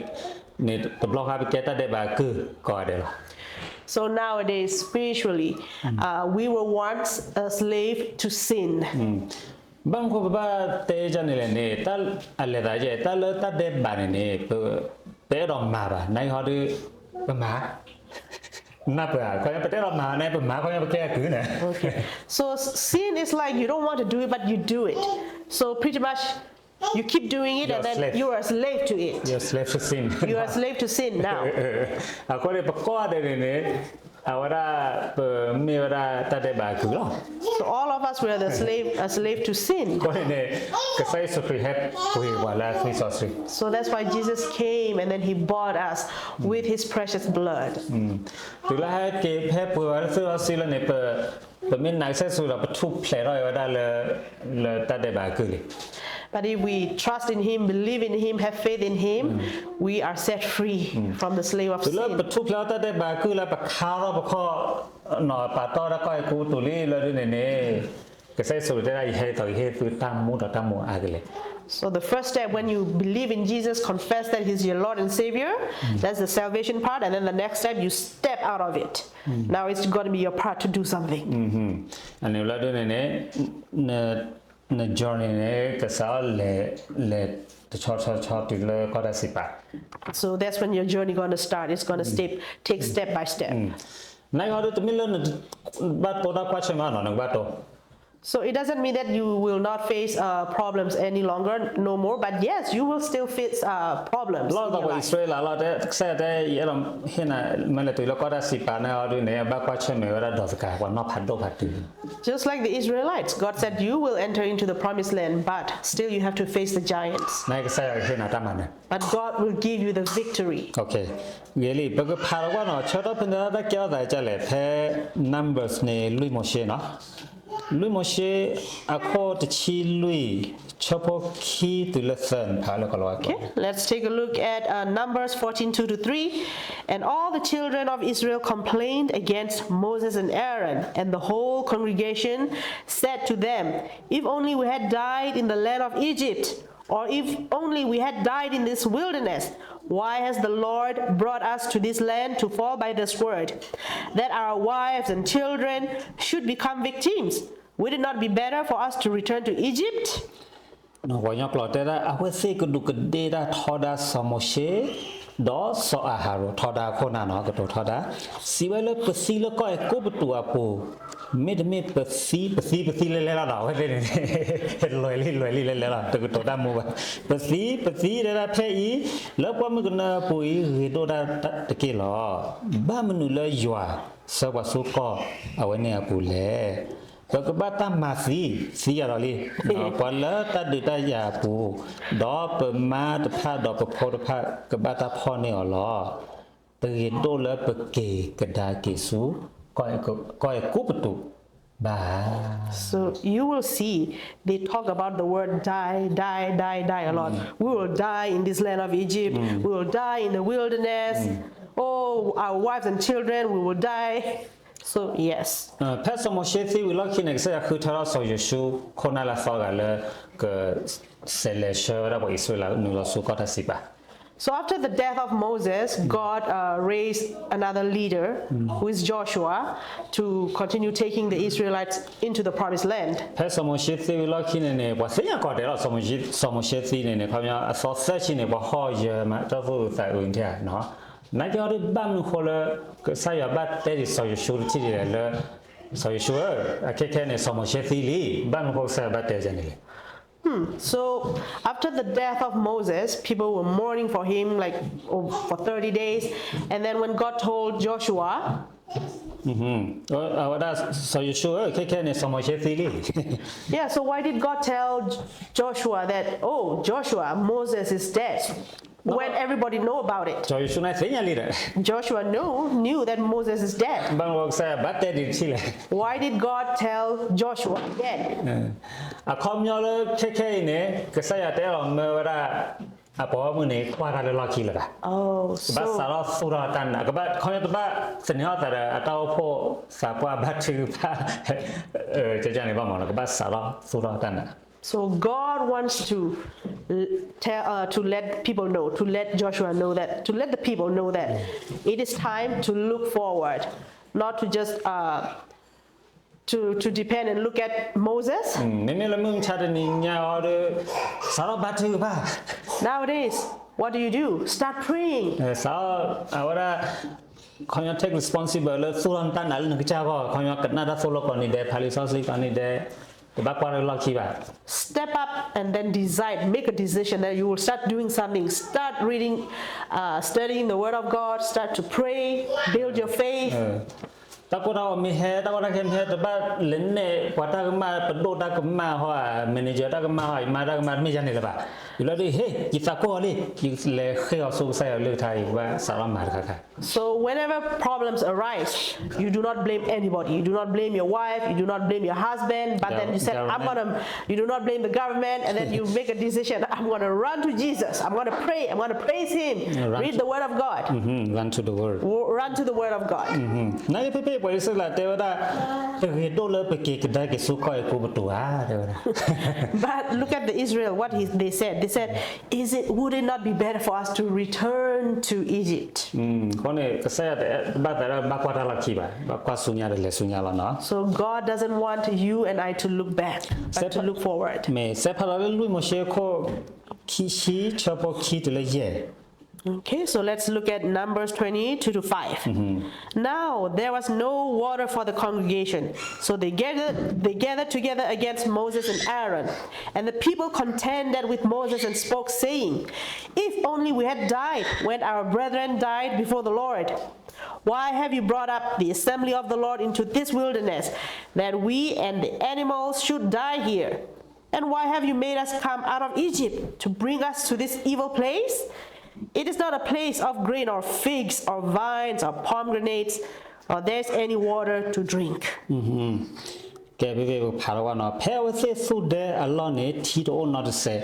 န့ၣ်တဘျီဃီပကဲတၢ်ဒဲးဘးကုၢ်ကိးဂၤဒဲးလီၤ. So nowadays, spiritually, uh, we were once a slave to sin. ဘၣ်မနုၤဃိပဘၣ်တဲဒ်န့ၣ်လဲၣ်န့ၣ် တၢ်အလဲၤသးယဲၢ် တၢ်လၢတၢ်ဒဲးဘးန့ၣ်န့ၣ် ပ ပအဲၣ်ဒိးမၤဘၣ် နာ်က့ဟီဒုး ပမၤ နၢ်ပၢၢ် ခီပညီပတအဲၣ်ဒိးမၤန့ၣ် ပမၤခီပညီပကဲအကုၢ်န့ၣ် So sin is like you don't want to do it, but you do it. So pretty much, you keep doing it, and then you are a slave to it. You're a slave to sin. You are a slave to sin now. အဃိန့ၣ် ပကိးဂၤဒဲးန့ၣ်န့ၣ် အဝဲဒၣ် ပမ့ၢ်ဝဲဒၣ်တၢ်ဒဲးဘးအကုၢ်လီၤ. So all of us, we are the slave, a slave to sin. အဃိန့ၣ်န့ၣ် ကစၢ်ယ့ၣ်ၡူးခရံာ်ဟဲပှ့ၤပှၤလၢအသွံၣ်စီဆှံ So that's why Jesus came and then he bought us with his precious blood. တုၤလၢဟဲက့ၤဟဲပှ့ၤပှၤလၢသွံၣ်စီဆှံလၢန့ၣ် ပ ပမ့ၢ်နာ်ကစၢ်ယ့ၣ်ၡူးဒီး ပထူၣ်ဖျဲးထီၣ်ဝဲဒၣ်လၢ လၢတၢ်ဒဲးဘးအကုၢ်လံ But if we trust in him, believe in him, have faith in him, we are set free from the slave of sin. တုၤလၢပထူၣ်ဖျဲးထီၣ်တၢ်ဒဲးဘးအကုၢ်လၢပခါထီၣ်ပခီၣ် နီၢ်ပာ်တီၢ်ဝဲဒၣ်ကီၢ်အဲၤကူပတူးလံလၢဒ်န့ၣ်န့ၣ် ကစၢ်ယ့ၣ်ၡူးတဲဒၣ် ယဟဲဒ်သိးကဟ့ၣ်သုတၢ်မူဒီးတၢ်မူအါကလဲာ် So the first step, when you believe in Jesus, confess that he's your Lord and Savior, that's the salvation part, and then the next step, you step out of it. Now it's going to be your part to do something. အန့ၣ်လၢဒ်န့ၣ်န့ၣ် န န journey န့ၣ် ကစးထီၣ်လဲၤ လဲၤတဆီဆီဆီတုၤလၢကီၢ်တၢ်စံးပာ် So that's when your journey going to start. It's going to step, take step by step. နာ်က့ဟီဒုး တမ့ၢ်လၢနဘၣ်တိၢ်တၢ်ကွၢ်ဆၢၣ်မဲာ်နီၤ နကဘၣ်တိၢ် So it doesn't mean that you will not face uh, problems any longer, no more. But yes, you will still face uh, problems in your life. လီၤသးပှၤအံၣ်စရ့လးလီၤ တဲ ကစၢ်ယွၤတဲ ယအဲၣ်ဒိးဟ့ၣ်နၤ မ့ၢ်လဲၤတုၤလၢကီၢ်တၢ်စံးပာ်န့ၣ်ဟီဒုးန့ၣ် ဘၣ်ကွၢ်ဆၢၣ်မဲာ်ဝဲဒၣ်ဒီးသကၤ ပှၤနီၢ်ဖးဒိၣ်ဖးတုၤ Just like the Israelites, God said, you will enter into the promised land, but still you have to face the giants. နာ်က့ကစၢ်ယွၤကဟ့ၣ်နၤတၢ်မၤနၢၤ But God will give you the victory. ဂ့ၤလံ ပကဖးလီၤကွၢ်နီၤ ဆၢကတီၢ်ဖဲန့ၣ်တၢ်ကဲထီၣ်သးဒ်လဲၣ် ဖဲ Numbers န့ၣ် လွံၢ်မိၤၡ့နီၤ လွံၢ်မိၤၡ့ အခိၣ်တဆံလွံၢ် ဆၢဖိခံတုၤလၢသၢန့ၣ် ဖးလၢကီးလီၤ Okay, let's take a look at uh, Numbers fourteen two to three. And all the children of Israel complained against Moses and Aaron, and the whole congregation said to them, If only we had died in the land of Egypt, or if only we had died in this wilderness. Why has the Lord brought us to this land to fall by the sword, that our wives and children should become victims? Would it not be better for us to return to Egypt? ပှၤကညီကျိာ်တဲဒၣ် အဝဲသ့ၣ်ကဒူးကဒ့တၢ်ထီဒါစီၤမိၤၡ့ ဒီးစီၤအၤဟရိၣ် ထီဒါခိၣ်နၢ်နီၤ ကတိၤထီဒါ စံးဝဲလၢပသံလၢကီၢ်အဲၤကူပတူးအပူၤ မ့တမ့ၢ်ပသံ ပသံ ပသံလဲၤလဲၤလီၤနီၤ အဝဲသ့ၣ်န့ၣ် လွဲၤလံ လွဲၤလံ လဲၤလဲၤလီၤ တကတိၤတၢ်မူဘၣ် ပသံ ပသံတဲဒၣ်ဖဲအံၤ လၢပှၢ်မုၢ်ကနၢအပူၤအံၤ ဂ့ၤဒိၣ်ဒၣ်တက့ၢ်လီၤ. ဘၣ်မနုၤလၢယွၤ ဆှၢပှၤဆူကီၢ်အဝဲန့ၣ်အပူၤလဲၣ်. ပကဘၣ်တၢ်မၤသံ သံယၤဒီးလံ ပှၤလၢတၢ်ဒုးတၢ်ယၤအပူၤ, ဒီးပမါတဖၣ်ဒီးပဖိတဖၣ် ကဘၣ်တၢ်ဖီၣ်န့ၢ်အီၤလီၤ. တဂ့ၤဒိၣ်လၢပက့ၤကဒါက့ၤဆူ ကီၢ်အဲၤကူပတူးဘၣ်ဧါ. So you will see, they talk about the word die, die, die, die a lot. We will die in this land of Egypt. We will die in the wilderness. Oh, our wives and children, we will die. So, yes. ဖဲစီၤမိၤၡ့သံဝံၤလီၢ်ခံန့ၣ် ကစၢ်ယွၤဃုထၢထီၣ်စီၤယိၤၡူး ခိၣ်နၢ်လၢအသီတဂၤလၢ ကဆဲးလဲၤဆှၢဝဲဒၣ်ပှၤအံၣ်စရ့လးနုာ်လီၤဆူကီၢ်တၢ်စံးပာ် So after the death of Moses, God uh, raised another leader, who is Joshua, to continue taking the Israelites into the promised land. ဖဲစီၤမိၤၡ့သံဝံၤလီၢ်ခံန့ၣ်န့ၣ် ပှၤသ့ၣ်ညါကီးတဲလီၤ စီၤမိၤၡ့သံန့ၣ်န့ၣ် ခီပညီအသီသၢဆံန့ၣ် ပှၤဟီၣ်ယၢၤမး တၢ်သူၣ်အုးသးအုးန့ၣ်ဧါ. နာ်က့အီၤဒ်ဘၣ်မနုၤဃိလၢ ကစၢ်ယွၤဘၣ်တဲဒံးစီၤယိၤၡူတထံၣ်ဒ်လဲၣ်လၢ စီၤယိၤၡူးဧၢ, အခဲခဲန့ၣ် စီၤမိၤၡ့သံလံ, ဘၣ်မနုၤဃိကစၢ်ယွၤဘၣ်တဲဒ်န့ၣ်လဲၣ်. Hmm. So after the death of Moses, people were mourning for him like oh, for thirty days. And then when God told Joshua, အဝဲဒၣ် စီၤယိၤၡူးဧၢ, ခဲခဲန့ၣ် စီၤမိၤၡ့သံလံ. Yeah, so why did God tell Joshua that, oh, Joshua, Moses is dead? When everybody know about it. စီၤယိၤၡူးန့ၣ်သ့ၣ်ညါလံဒီး Joshua knew, knew that Moses is dead. ဘၣ်မနုၤဃိကစၢ်ယွၤဘၣ်တဲဒံးတထံၣ်လဲၣ်. Why did God tell Joshua again? အခီပညီလၢခဲခဲအံၤန့ၣ် ကစၢ်ယွၤတအဲၣ်ဒိးမၢဝဲဒၣ် အပှၤဂီၢ်မုၢ်န့ၣ် ကွၢ်တၢ်လၢလီၢ်ခံလၢၤဘၣ်. ကဘၣ်စးထီၣ်သူၣ်ထီၣ်တၢ်နာ်, ကဘၣ် ခီပညီတဘၣ်သန့ၤထီၣ်သးဒီးအတၢ်အိၣ်ဖှိၣ်သးပှၢ်ဘါထုကဖၣ် ကန့ၣ်ဘၣ်မးလီၤ, ကဘၣ်စးထီၣ်သူၣ်ထီၣ်တၢ်နာ် So God wants to l- tell uh, to let people know, to let Joshua know that, to let the people know that it is time to look forward, not to just uh, to to depend and look at Moses. မ့မ့ၢ်လၢမုၢ်မဆါတနံၤညါအီၤဒီး စးထီၣ်ဘါထုကဖၣ် Nowadays, what do you do? Start praying. စးထီၣ် အဝဲဒၣ် ခီပညီ take responsible လၢသိၣ်ထီၣ်နတၢ်နာ်လၢနကစၢ်အဂီၢ်, ခီပညီ ကနၣ်တၢ်သိၣ်လိကိးနံၤဒဲး, ဖးလံာ်စီဆှံကိးနံၤဒဲး, တဘၣ်ကွၢ်တၢ်လီၢ်ခံဘၣ်. Step up and then decide, make a decision that you will start doing something. Start reading, uh, studying the Word of God, start to pray, build your faith. တၢ်ကိၢ်တၢ်ဂီၤမ့ၢ်ဟဲ, တၢ်ကီတၢ်ခဲမ့ၢ်ဟဲ, တဘၣ်လဲၤနဲၣ်ပှၤတၢ်ကမၣ်, ပဒိၣ်တၢ်ကမၣ်ဟီ, manager တၢ်ကမၣ်ဟီ, ယမါတၢ်ကမၣ် တမ့ၢ်ယၤန့ၣ်လၢၤဘၣ်. ယလီၤဒုး ဟ့ၣ် ယသးကိၢ်အီၤလံ, ယလဲၤဃ့အီၤဆူကစၢ်ယွၤလၢကထါအံၤ, ဘၣ်စးထီၣ်မၤတခါခါ. So whenever problems arise, you do not blame anybody. You do not blame your wife. You do not blame your husband. But then you said, I'm gonna, you do not blame the government. And then you make a decision. I'm gonna run to Jesus. I'm gonna pray. I'm gonna praise Him. Read the Word of God. Run to the Word. Run to the Word of God. နဖဲဖဲပှၤအံၣ်စရ့လးတဲဝဲဒၣ်, တဂ့ၤဒိၣ်လၢပက့ၤကဒါက့ၤဆူကီၢ်အဲၤကူပတူးဧါ, တဲဝဲဒၣ်. But look at the Israel, what he, they said. They said, is it, would it not be better for us to return to Egypt? အဃိန့ၣ် ကစၢ်ယွၤတအဲၣ်ဘၣ်သးဒၣ်ဘၣ်ကွၢ်တၢ်လီၢ်ခံဘၣ်, ဘၣ်ကွၢ်ဆူညါဒီးလဲၤဆူညါလီၤနီၤ. So God doesn't want you and I to look back, but to look forward. မ့ၢ်စဲးဖးလီၤလၢလွံၢ်မိၤၡ့ခိၣ်ခံဆံ ဆၢဖိခံတုၤလၢယဲၢ်. Okay, so let's look at Numbers twenty-two to five. Now there was no water for the congregation, so they gathered, they gathered together against Moses and Aaron. And the people contended with Moses and spoke, saying, if only we had died when our brethren died before the Lord. Why have you brought up the assembly of the Lord into this wilderness, that we and the animals should die here? And why have you made us come out of Egypt to bring us to this evil place? It is not a place of grain or figs or vines or pomegranates, or there's any water to drink. ကဲ ဖဲဖဲပဖးထီၣ်ဝဲနီၤ, ဖဲအဝဲသ့ၣ်သူၣ်ဒဲအလီၢ်န့ၣ် ထံတအိၣ်နီတစဲး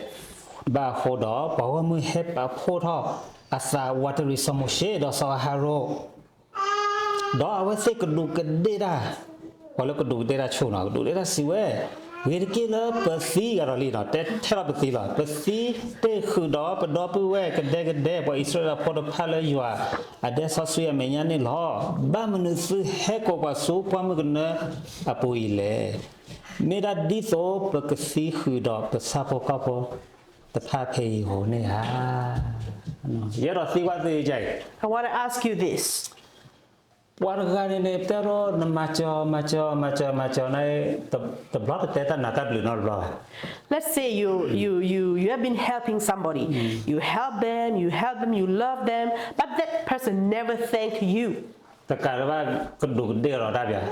ဘၣ်အဃိဒီး, ပှၤဂီၢ်မုၢ်ဟဲပာ်ဖှိၣ်ထီၣ်အသးဝးတရံးစီၤမိၤၡ့ဒီးစီၤအၤဟရိၣ် ဒီးအဝဲသ့ၣ်ကဒူးကဒ့ၣ်တၢ်, ပှၤလၢကဒူးကဒ့ၣ်တၢ်ဆိနီၤ, ကဒူးကဒ့ၣ်တၢ်စံးဝဲ, ဂ့ၤတက့ၢ်လၢပသံဂၤဒီးလံနီၤ, တဲထဲလီၤပသံလီၤ, ပသံတ့ၢ်ဃုာ်ဒီးပဒီပုၢ်ဝဲၢ်ကဒဲကဒဲ ပှၤအံၣ်စရ့လးဖိတဖၣ်လၢယွၤအဒဲစီဆှံအမဲာ်ညါန့ၣ်လီၤ. ဘၣ်မနုၤသုဟဲကိးပှၤဆူပှၢ်မုၢ်ကနၢအပူၤအံၤလဲၣ်. မ့ၢ်ဒၣ်ဒ်သိးပကသံဃုာ်ဒီးပဆၣ်ဖိကီၢ်ဖိတဖၣ်ဖဲအံၤဧိၤန့ၣ်ဧါ. ယအဲၣ်ဒိးသံကွၢ်သုအံၤ, I want to ask you this. ပှၤတဂၤန့ၣ်န့ၣ် တဲထီၣ်နမၤစၢၤ မၤစၢၤ မၤစၢၤ မၤစၢၤန့ၣ်, တဘျီတတဲတၢ်နးတၢ်ဘျုးနီတဘျီဘၣ်. Let's say you you you you have been helping somebody. You help them, you help them, you love them, but that person never thanked you. တကးဒံးဘၣ်ကဒူးကဒ့ၣ်ဒီးတၢ်ပၠး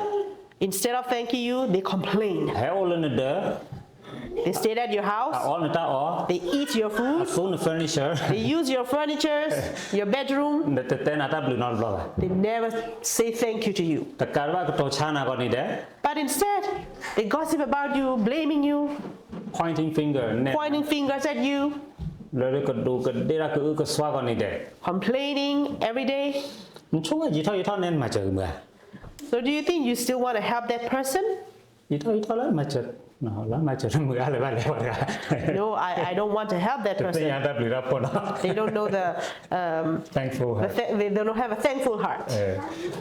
Instead of thanking you, they complain. ဟဲအိၣ်လၢနဒၢး They stayed at your house. အအီနတၢ်အီ, They eat your food. အသူန furniture, They use your furnitures, your bedroom. နတတဲနၤတၢ်ဘျုးနီတဘျီဘၣ်. They never say thank you to you. တကးဒံးဘၣ်ကတိၤဆါနၤကိးနံၤဒဲး But instead, they gossip about you, blaming you, pointing finger, pointing fingers at you, လၢကဒူးကဒ့ၣ်တၢ်ကအုကစွါကိးနံၤဒဲး complaining every day. နဆိကမိၣ်ယံာ်ထီၣ်ယံာ်ထီၣ်န့ၣ် နမၤစၢၤကမုာ်ဧါ. So do you think you still want to help that person? ယံာ်ထီၣ်ယံာ်ထီၣ်လၢမၤစၢၤ, လၢမၤစၢၤတမုာ်အါလၢၤဘၣ်လဲၣ်ပှၤတဂၤ No, I, I don't want to help that person. တသ့ၣ်ညါတၢ်ဘျုးတၢ်ဖှိၣ်နီၤ They don't know the, um, thankful heart. They don't have a thankful heart.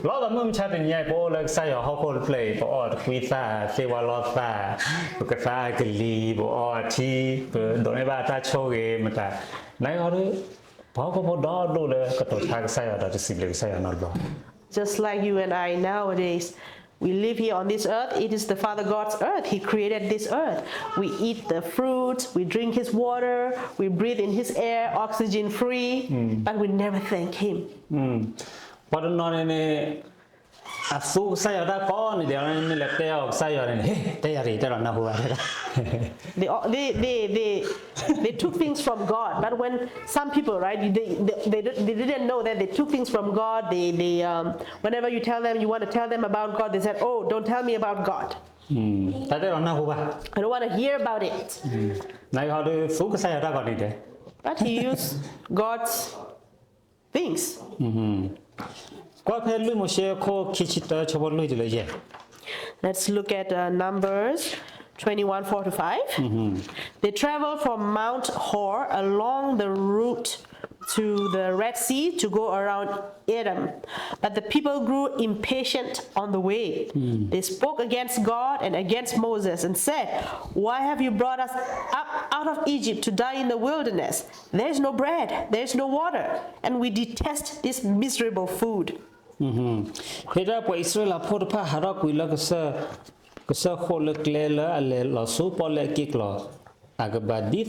လီၤဒီးမုၢ်မဆါတနံၤညါအံၤ ပအိၣ်လၢကစၢ်ယွၤဟီၣ်ခိၣ်တဖျၢၣ်အံၤ ပအီၣ်တကွံသၣ် သ့ၣ်ဝါလီၤသၣ်, ပကသါကလံၤ, ပအီထံ, ပဒိးန့ၢ်ဘၣ်တၢ်ဆိၣ်ဂ့ၤမတၤ, နဂီၢ်ဒီး ပှၤဟီၣ်ခိၣ်ဖိဒီဒိၣ်လၢကတိၤဆါကစၢ်ယွၤဒီးတစံးဘျုးကစၢ်ယွၤနီတဘျီ Just like you and I nowadays, we live here on this earth. It is the Father God's earth. He created this earth. We eat the fruit, we drink His water, we breathe in His air, oxygen free, but we never thank Him. ပှၤတနီၤန့ၣ်န့ၣ် အသူကစၢ်ယွၤတၢ်ကိးနံၤဒဲး မ့ၢ်လဲၤတဲအီၤကစၢ်ယွၤန့ၣ် ဟ့ၣ် တဲယၤတဂ့ၤ တဲလီၤနၢ်ဟူဘၣ် They, they, they, they, they took things from God, but when some people, right, they, they, they, they didn't know that they took things from God. They, they, um, whenever you tell them, you want to tell them about God, they said, oh, don't tell me about God. တၢ်တဲလီၤနၢ်ဟူဘၣ် I don't want to hear about it. နဂီၢ်ဒီး သူကစၢ်ယွၤတၢ်ကိးနံၤဒဲး But he used God's things. ကွၢ်ဖဲလွံၢ်မိၤၡ့ခိၣ်ခံဆံတၢ ဆၢဖိလွံၢ်တုၤလၢယဲၢ် Let's look at uh, Numbers twenty-one, four to five. They traveled from Mount Hor along the route to the Red Sea to go around Edom. But the people grew impatient on the way. They spoke against God and against Moses and said, "Why have you brought us up out of Egypt to die in the wilderness? There is no bread, there is no water, and we detest this miserable food." ဖဲဒၣ်ပှၤအံၣ်စရ့လးဖိတဖၣ်ဟးထီၣ်ကွံာ်လၢကစၢၢ်, ကစၢၢ်ဃိးလၢကျဲလၢအလဲၤလီၤဆူပီၣ်လဲၣ်အက့ၢ်ကျီၤ အကဘၣ်ဒ်သိး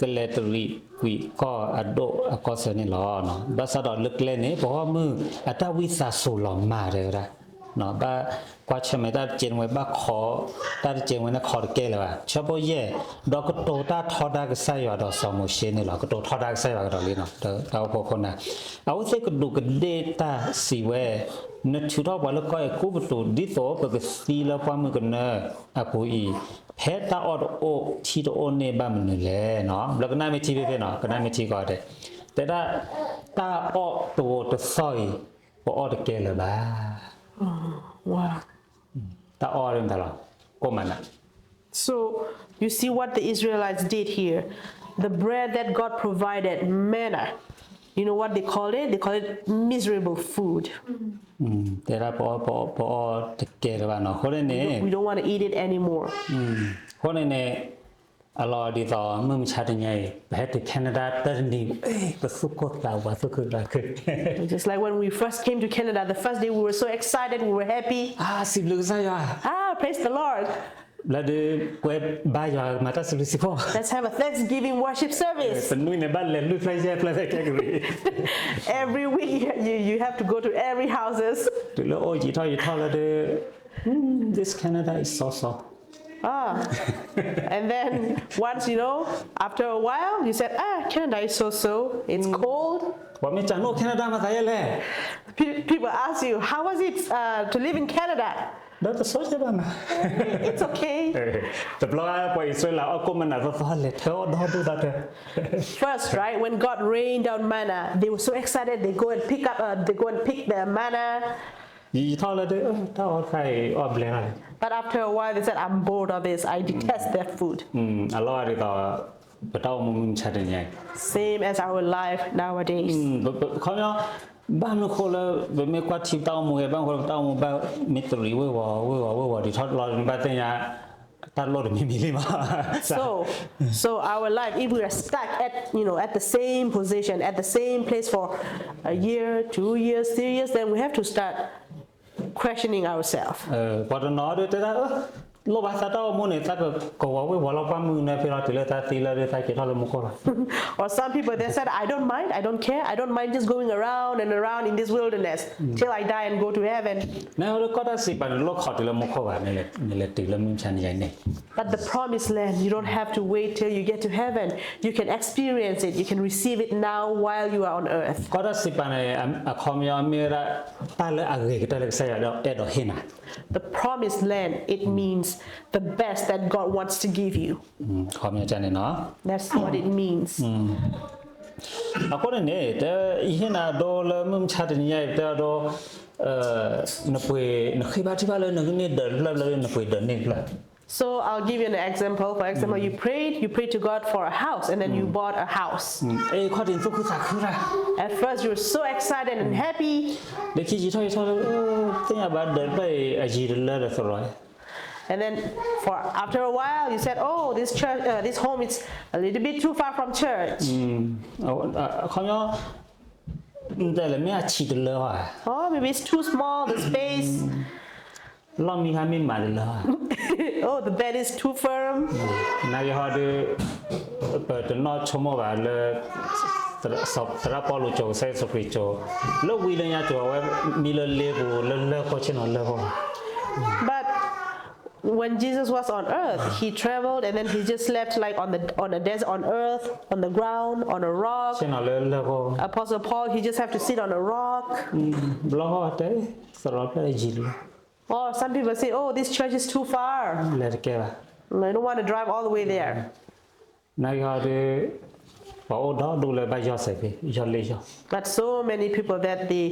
ကလဲၤတရံးကွံာ်ကီၢ်အဒိၣ်အကီၢ်ဆၢန့ၣ်လီၤ. ဘၣ်ဆၣ်ဒီးလၢကျဲန့ၣ် ပှၤဂီၢ်မုၢ်အတၢ်ဝံသးစူၤလီၤမၢ်တဲဝဲဒၣ် ဘၣ်ကွၢ်ဆၢၣ်မဲာ်တၢ်တကဲန့ၣ်ဝဲဘၣ်ခီ, တၢ်တကဲဝဲန့ၣ်ခီတကဲလၢၤဘၣ်. ဆၢဖိယဲၢ်, ဒီးကတိၤတၢ်ထီဒါကစၢ်ယွၤဒီးစီၤမိၤၡ့န့ၣ်လီၤ. ကတိၤထီဒါကစၢ်ယွၤကဒီးလံနီၤ, တၢ်အိၣ်ဖှိၣ်ခိၣ်နၢ်, အဝဲသ့ၣ်ကဒူးကဒ့ၣ်တၢ်စံးဝဲ, နထုးထီၣ်ပှၤလၢကီၢ်အဲၤကူပတူး ဒ်သိးပကသံလၢပှၢ်မုၢ်ကနၢအပူၤအံၤ, ဖဲတၢ်အီၣ်တအိၣ်ထံတအိၣ်န့ၣ်ဘၣ်မနုၤလဲၣ်နီၤ. ဘျီကနၣ်မ့ၢ်ထံဖဲဖဲနီၤ, ကနၣ်မ့ၢ်ထံကီးတဲ, တဲဒၣ် တၢ်အီၣ်တဝီတသီၣ်အံၤ ပအီၣ်တကဲလၢၤဘၣ်. Wow. တၢ်အီၣ်ဒ်မတၤလီၤ, ကိၣ်မၤနး. So you see what the Israelites did here. The bread that God provided, manna. You know what they call it? They call it miserable food. တဲဒၣ်ပအီၣ်, ပအီၣ်တကဲလၢၤဘၣ်နီၤ, အဃိန့ၣ်န့ၣ်, we don't want to eat it anymore. အဃိန့ၣ်န့ၣ်, အလီၢ်ဒ်သိး မုၢ်မဆါတနံၤအံၤ ပဟဲတုၤ Canada တနံၤ, ပသူၣ်ကိၢ်သးဝး သူၣ်ခုသးခု. Just like when we first came to Canada, the first day we were so excited, we were happy. စံးဘျုးကစၢ်ယွၤ. Ah, praise the Lord. လၢဒုးကွဲဘါယွၤမၤတၢ်စံးဘျုးစံးဖှိၣ်. Let's have a Thanksgiving worship service. တနွံန့ၣ်ဘၣ်လဲၤလွံၢ်ဖျၢၣ်ယဲၢ်ဖျၢၣ်ဖဲ Calgary. Every week you, you have to go to every houses. တုၤလၢအိၣ်ယံာ်ထီၣ်ယံာ်ထီၣ်လၢဒုး, this Canada is so so. Ah. And then once, you know, after a while, you said, "Ah, Canada is so so. It's cold." ပှၤမ့ၢ်စံးနအိၣ် Canada မၤသးဒ်လဲၣ်. Pe-, people ask you, "How was it, uh, to live in Canada?" ဒီးတဆိကမိၣ်ဘၣ်မး. It's okay. တဘျီပှၤအံၣ်စရ့လးအီၣ်ကိၣ်မၤနးသီသီ လဲၤထၢအီၣ်ဒီဒူၣ်ဒီထၢ. First, right, when God rained down manna, they were so excited, they go and pick up, uh, they go and pick the manna. ယံာ်ထီၣ်လၢဒုး, တၢ်အီၣ်တခါအံၤအီၣ်ဘျဲၣ်လီၤ. But after a while, they said, "I'm bored of this. I detest that food." အလီၢ်ဒ်သိး ပတၢ်အိၣ်မူမုၢ်မဆါတနံၤအံၤ Same as our life nowadays. ခီပညီ, ဘၣ်မနုၤဃိလၢ ပမ့ၢ်ကွၢ်ထံပတၢ်အိၣ်မူဂ့ၤ ဘၣ်မနုၤဃိလၢပတၢ်အိၣ်မူဘၣ်မ့ၢ်တရံးဝ့ၢ်ဝီၤ ဝ့ၢ်ဝီၤ ဝ့ၢ်ဝီၤ ဒ်ထီၣ်လီၤ ဘၣ်သ့ၣ်ညါ တၢ်လိၣ်တမံၤမံၤလံမး. So, so our life, if we are stuck at, you know, at the same position, at the same place for a year, two years, three years, then we have to start questioning ourselves. ပှၤတနီၤဒုးတဲဒၣ်, လိၣ်ဘၣ်သးတၢ်အိၣ်မူန့ၣ် သးကကဝီၤဝ့ၢ်ဝီၤလီၤပှၢ်မုၢ်နၢဖဲလီၤ တုၤလၢသးသံလၢဒုးသးက့ၤထီၣ်လၢမူခိၣ်လီၤ. Or some people, they said, "I don't mind, I don't care, I don't mind just going around and around in this wilderness till I die and go to heaven." နကီၢ်တၢ်စံးပာ်န့ၣ် လိၣ်ခိးတုၤလၢမူခိၣ်ဘၣ်, နလဲၤတုၤလၢမုၢ်မဆါန့ၣ်န့ၣ်. But the promised land, you don't have to wait till you get to heaven. You can experience it. You can receive it now while you are on earth. ကီၢ်တၢ်စံးပာ်န့ၣ် အခီပညီမ့ၢ်ဝဲဒၣ် တၢ်လၢအဂ့ၤကတၢၢ်လၢကစၢ်ယွၤအဲၣ်ဒိးဟ့ၣ်နၤ. The promised land, it means the best that God wants to give you. အခီပညီန့ၣ်နီၤ. That's what it means. အဃိန့ၣ်န့ၣ် တဲယဟ့ၣ်နၤဒိလၢမုၢ်မဆါတနံၤညါအံၤ တဲအဒိ, နပှ့ၤ, နဃ့ဘါထုကဖၣ်လၢနကန့ၢ်ဒၢးတဖျၢၣ်လၢနပှ့ၤဒၢးန့ၢ်တဖျၢၣ်. So I'll give you an example. For example, you prayed, you prayed to God for a house, and then you bought a house. အခီၣ်ထံးနသူၣ်ခုသးခုတၢ်. At first, you were so excited and happy. လၢခံယံာ်ထီၣ်ယံာ်ထီၣ်လၢ သ့ၣ်ညါဘၣ်ဒၢးတဖျၢၣ်အံၤ အယံၤတလၢဒီးသရိာ်. And then for, after a while, you said, "Oh, this church, uh, this home is a little bit too far from church." အခီပညီ, တဲလဲၣ် မ့ၢ်အဆံးတလၢဘၣ်. Or maybe it's too small, the space. လီၢ်မံဟါမ့ၢ်မးတလၢဘၣ်. Oh, the bed is too firm. နာ်က့ဟီဒုး, ပတနီၣ်ဆိကမိၣ်ဘၣ်လၢ သရၣ်ပီလူးကၠိ ကစၢ်ယ့ၣ်ၡူးခရံာ်ကၠိ, လၢဝံလၢညါကၠိ အဝဲမံလၢလ့ပူၤ လၢလၢၢ်ခိၣ်ဆ့ၣ်နီၤလၢၢ်ခိၣ်. But when Jesus was on earth, he traveled and then he just slept, like, on the, on a desert, on earth, on the ground, on a rock. ဆ့ၣ်နီၤလၢလၢၢ်ခိၣ်. Apostle Paul, he just have to sit on a rock. ဘျီဟီတဲ, သရိာ်ဖျၢၣ်ယံၤလီၤ. Or some people say, "Oh, this church is too far." လဲၤတကဲဘၣ်. I don't want to drive all the way there. နာ်က့ဟီဒုး, ပှၤအိၣ်ဒီဒူၣ်လၢဘၣ်ယီၢ်စဲးဖဲ ယီၢ်လ့ၣ်ယီၢ် But so many people that they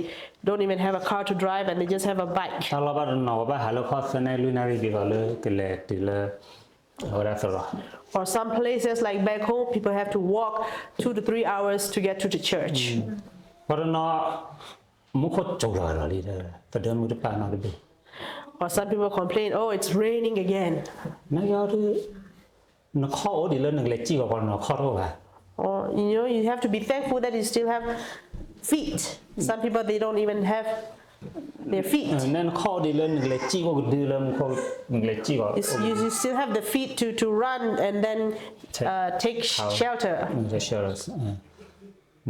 don't even have a car to drive and they just have a bike. တၢ်လီၤဘၣ်တနီၤ ပဘၣ်ဟးလၢခီၣ်သၢနၢၣ်လွံၢ်နၣ်ရံၣ်ဒ်သိးလၢကလဲၤတုၤလၢ အဝဲဒၣ်သရိာ် Or some places like back home, people have to walk two to three hours to get to the church. ပှၤတနီၤ မူခိၣ်ကၠိလီၤလီၤလံ, သဒၢမုၢ်တပာ်နီတဘ့ၣ်. Or some people complain, oh, it's raining again. နယီဒုး နခီၣ်အိၣ်ဒံးလၢနကလဲၤစံၣ်ဂီၤ ပှၤတနီၤခီၣ်တအိၣ်ဘၣ်. Or, you know, you have to be thankful that you still have feet. Some people, they don't even have their feet. နခီၣ်အိၣ်ဒံးလၢနကလဲၤစံၣ်ဂီၤကဒုလၢမူခိၣ် နကလဲၤစံၣ်ဂီၤ You, s- you you still have the feet to, to run and then uh, take sh- shelter. န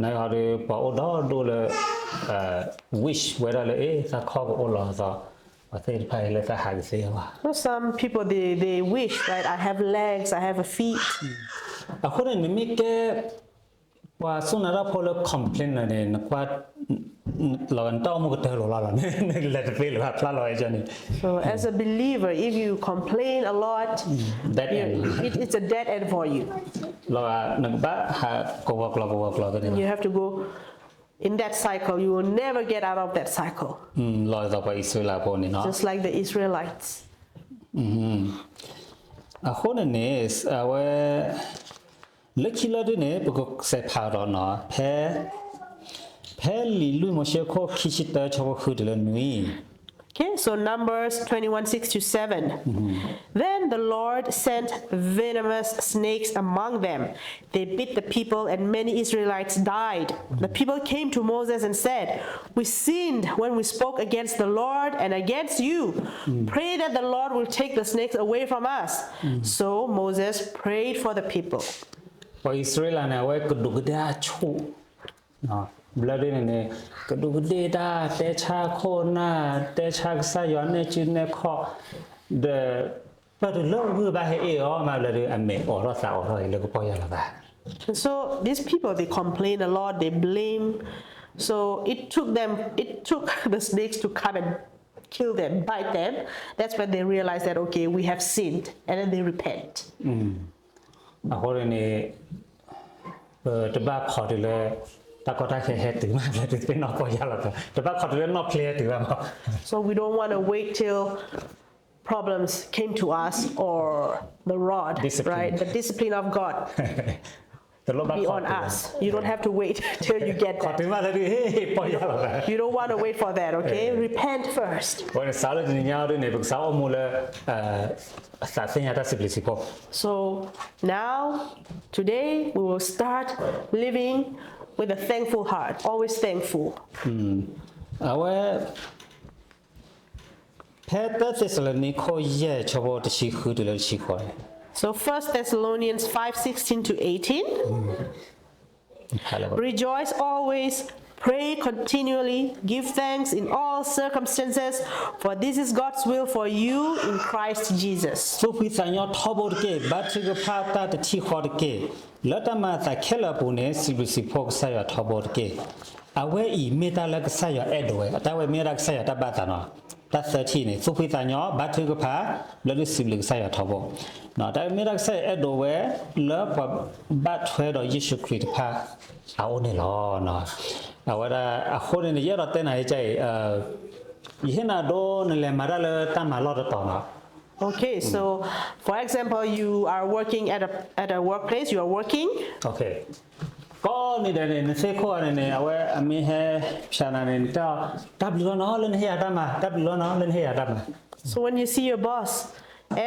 ယီဒုး ပှၤအိၣ်ဒီဒူၣ်လၢ wish ဝဲဒၣ်လၢ အ့ သးခီၣ်ကအိၣ်လီၤအသီ, ပှၤသ့ၣ်တဖၣ်အံၤလၢသးဟးကသ့အီၤဘၣ်. So some people, they, they wish, right? I have legs, I have a feet. အဃိန့ၣ် နမ့ၢ်ကဲ ပှၤစူၢ်နာ်တၢ်ဖိလၢ complain န့ၣ် နကွၢ် လီၤဂာ်နတၢ်အိၣ်မူကတၢၢ်လိာ်လီၤလီၤ, နလဲၤတသ့လၢၤဘၣ် ဖျါလီၤဝဲန့ၣ်. So as a believer, if you complain a lot, Dead end. it, it's a dead end for you. လီၤဂာ် နကဘၣ်ဟးကဝီၤကျီၤကဝီၤကျီၤသ့န့ၣ် You have to go in that cycle. You will never get out of that cycle. လီၤဂာ်ဒ်သိးပှၤအံၣ်စရ့လးဖိန့ၣ်နီၤ Just like the Israelites. အဃိန့ၣ်န့ၣ် အဝဲ လၢခံလၢဒ်န့ၣ် ပကစးဖးဒီးနီၤ ဖဲ ဖဲလံာ်လွံၢ်မိၤၡ့ခိၣ်ခံဆံတၢ ဆၢဖိဃုတုၤလၢနွံ Okay, so Numbers twenty-one, six to seven. Then the Lord sent venomous snakes among them. They bit the people, and many Israelites died. The people came to Moses and said, we sinned when we spoke against the Lord and against you. Pray that the Lord will take the snakes away from us. So Moses prayed for the people. ပှၤအံၣ်စရ့လးန့ၣ် အဝဲကဒူးကဒ့ၣ်အဆိၣ် ဘျၢဒ်န့ၣ်န့ၣ် ကဒူးကဒ့ၣ်တၢ် တဲဆါခိၣ်နၢ် တဲဆါကစၢ်ယွၤနဲၣ်စုနဲၣ်ခီၣ် ဒီး ပတုၤလၢဂုၢ်ဘၣ်ဟဲအ့ၣ်အီၤမး ဘျၢဒ်အမဲာ်အိးထီၣ်သးအိးထီၣ်အံၤလၢကပီၢ်ယၢ်လီၤသး And so these people, they complain a lot, they blame. So it took them, it took the snakes to come and kill them, bite them. That's when they realize that, okay, we have sinned, and then they repent. အဃိန့ၣ် ပတဘၣ်ခိးတုၤလၢ တၢ်ကီတၢ်ခဲဟဲတုၤမး လၢတသ့ၣ်နီၣ်ပီၢ်ယၢ်လီၤသး တဘၣ်ခိးတုၤလၢနီၣ်ဖျ့ဟဲတုၤဘၣ်မး So we don't want to wait till problems came to us or the rod, right? The discipline of God be on us. You don't have to wait till you get there. ခိးတုၤမးလၢဒုး ဟ့ၣ် ပီၢ်ယၢ်လီၤသး You don't want to wait for that, okay? Repent first. အဝဲန့ၣ် စးလၢတနံၤညါအံၤဒ်န့ၣ် ပကစးအိၣ်မူလၢ သးသ့ၣ်ညါတၢ်စံးဘျုးစံးဖှိၣ် So now, today, we will start living with a thankful heart, always thankful. အဝဲ ဖဲ သၢသ့းစၤလနံ ခိၣ်ယဲၢ် ဆၢဖိတဆံဃုတုၤလၢတဆံဃိးန့ၣ် So First Thessalonians five sixteen to eighteen. Rejoice always, pray continually, give thanks in all circumstances, for this is God's will for you in Christ Jesus. သူၣ်ဖှံသးညီထီဘိတက့ၢ်, ဘါထုကဖၣ်တၢ်တထံၣ်ဃီတက့ၢ်. လၢတၢ်မၤအသးခဲလၢာ်အပူၤန့ၣ် စံးဘျုးစံးဖှိၣ်ကစၢ်ယွၤထီဘိတက့ၢ်. အဝဲအံၤမ့ၢ်တၢ်လၢကစၢ်ယွၤအဲၣ်ဒိးဝဲ, အတၢ်ဝဲမ့ၢ်ဝဲဒၣ်ကစၢ်ယွၤတၢ်ဘၣ်သးနီၤ. တၢ်သၢထံၣ်န့ၣ် သူၣ်ဖှံသးညီ, ဘါထုကဖၣ်, ဘျၢဒုးစံးဘျုးကစၢ်ယွၤထီဘိ. တၢ်မ့ၢ်ဒၣ်ကစၢ်ယွၤအဲၣ်ဒိးဝဲ လၢပှၤဘၣ်ထွဲဒီးယ့ၣ်ၡူးခရံာ်တဖၣ်အအိၣ်န့ၣ်လီၤ. အဝဲဒၣ်အဃိန့ၣ်န့ၣ် ယအဲၣ်ဒိးတဲနၤအံၤကဲအံၤ, ယဟ့ၣ်နၤဒိ နလဲၤမၤတၢ်လၢတၢ်မၤလီၢ်တတီၤနီၤ. Okay, so for example, you are working at a, at a workplace, you are working. ကိးနံၤဒဲးန့ၣ် နသ့ၣ်ခိၣ်ဂၤန့ၣ်န့ၣ် အဝဲအမ့ၢ်ဟဲဖၠးနၤန့ၣ် နတဲအီၤ တၢ်ဘျုးလီၤနီၤ လၢနဟ့ၣ်ယၤတၢ်မၤ, တၢ်ဘျုးလီၤနီၤ လၢနဟ့ၣ်ယၤတၢ်မၤ. So when you see your boss,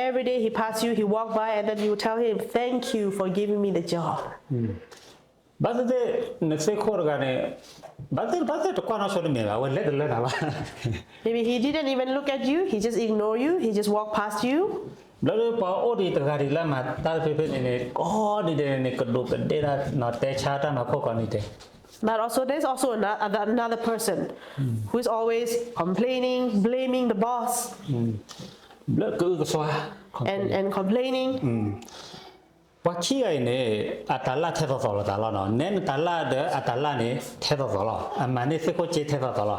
every day he pass you, he walk by, and then you tell him, thank you for giving me the job. ဘၣ်သ့ၣ်သ့ၣ် နသ့ၣ်ခိၣ်တဂၤန့ၣ် ဘၣ်သ့ၣ်ဘၣ်သ့ၣ်တကွၢ်နီၣ်ဆိတမ့ၢ်ဘၣ်, အဝဲလဲၤတလၢနၤဘၣ်. Maybe he didn't even look at you, he just ignore you, he just walk past you. ဘျီဒုးပှၤအိၣ်ဒံးတဂၤဒံးလၢအမၤတၢ်ဖဲဖဲန့ၣ်န့ၣ် ကိးနံၤဒဲးန့ၣ် ကဒူးကဒ့ၣ်တၢ်နီၤ တဲဆါတၢ်မၤခိၣ်ကိးနံၤဒဲး. But also, there's also ano- another person who is always complaining, blaming the boss, ဘျီကအုကစွါ and, and complaining. ပှၤခံဂၤအံၤန့ၣ် အတၤလၢ်ထဲသိးသိးလိာ်သးလီၤနီၤ. နဲနတၤလၢ်ဒီးအတၤလၢ်န့ၣ် ထဲသိးသိးလီၤ. အမၤန့ၢ်သ့ၣ်ခိၣ်က့ထဲသိးသိးလီၤ.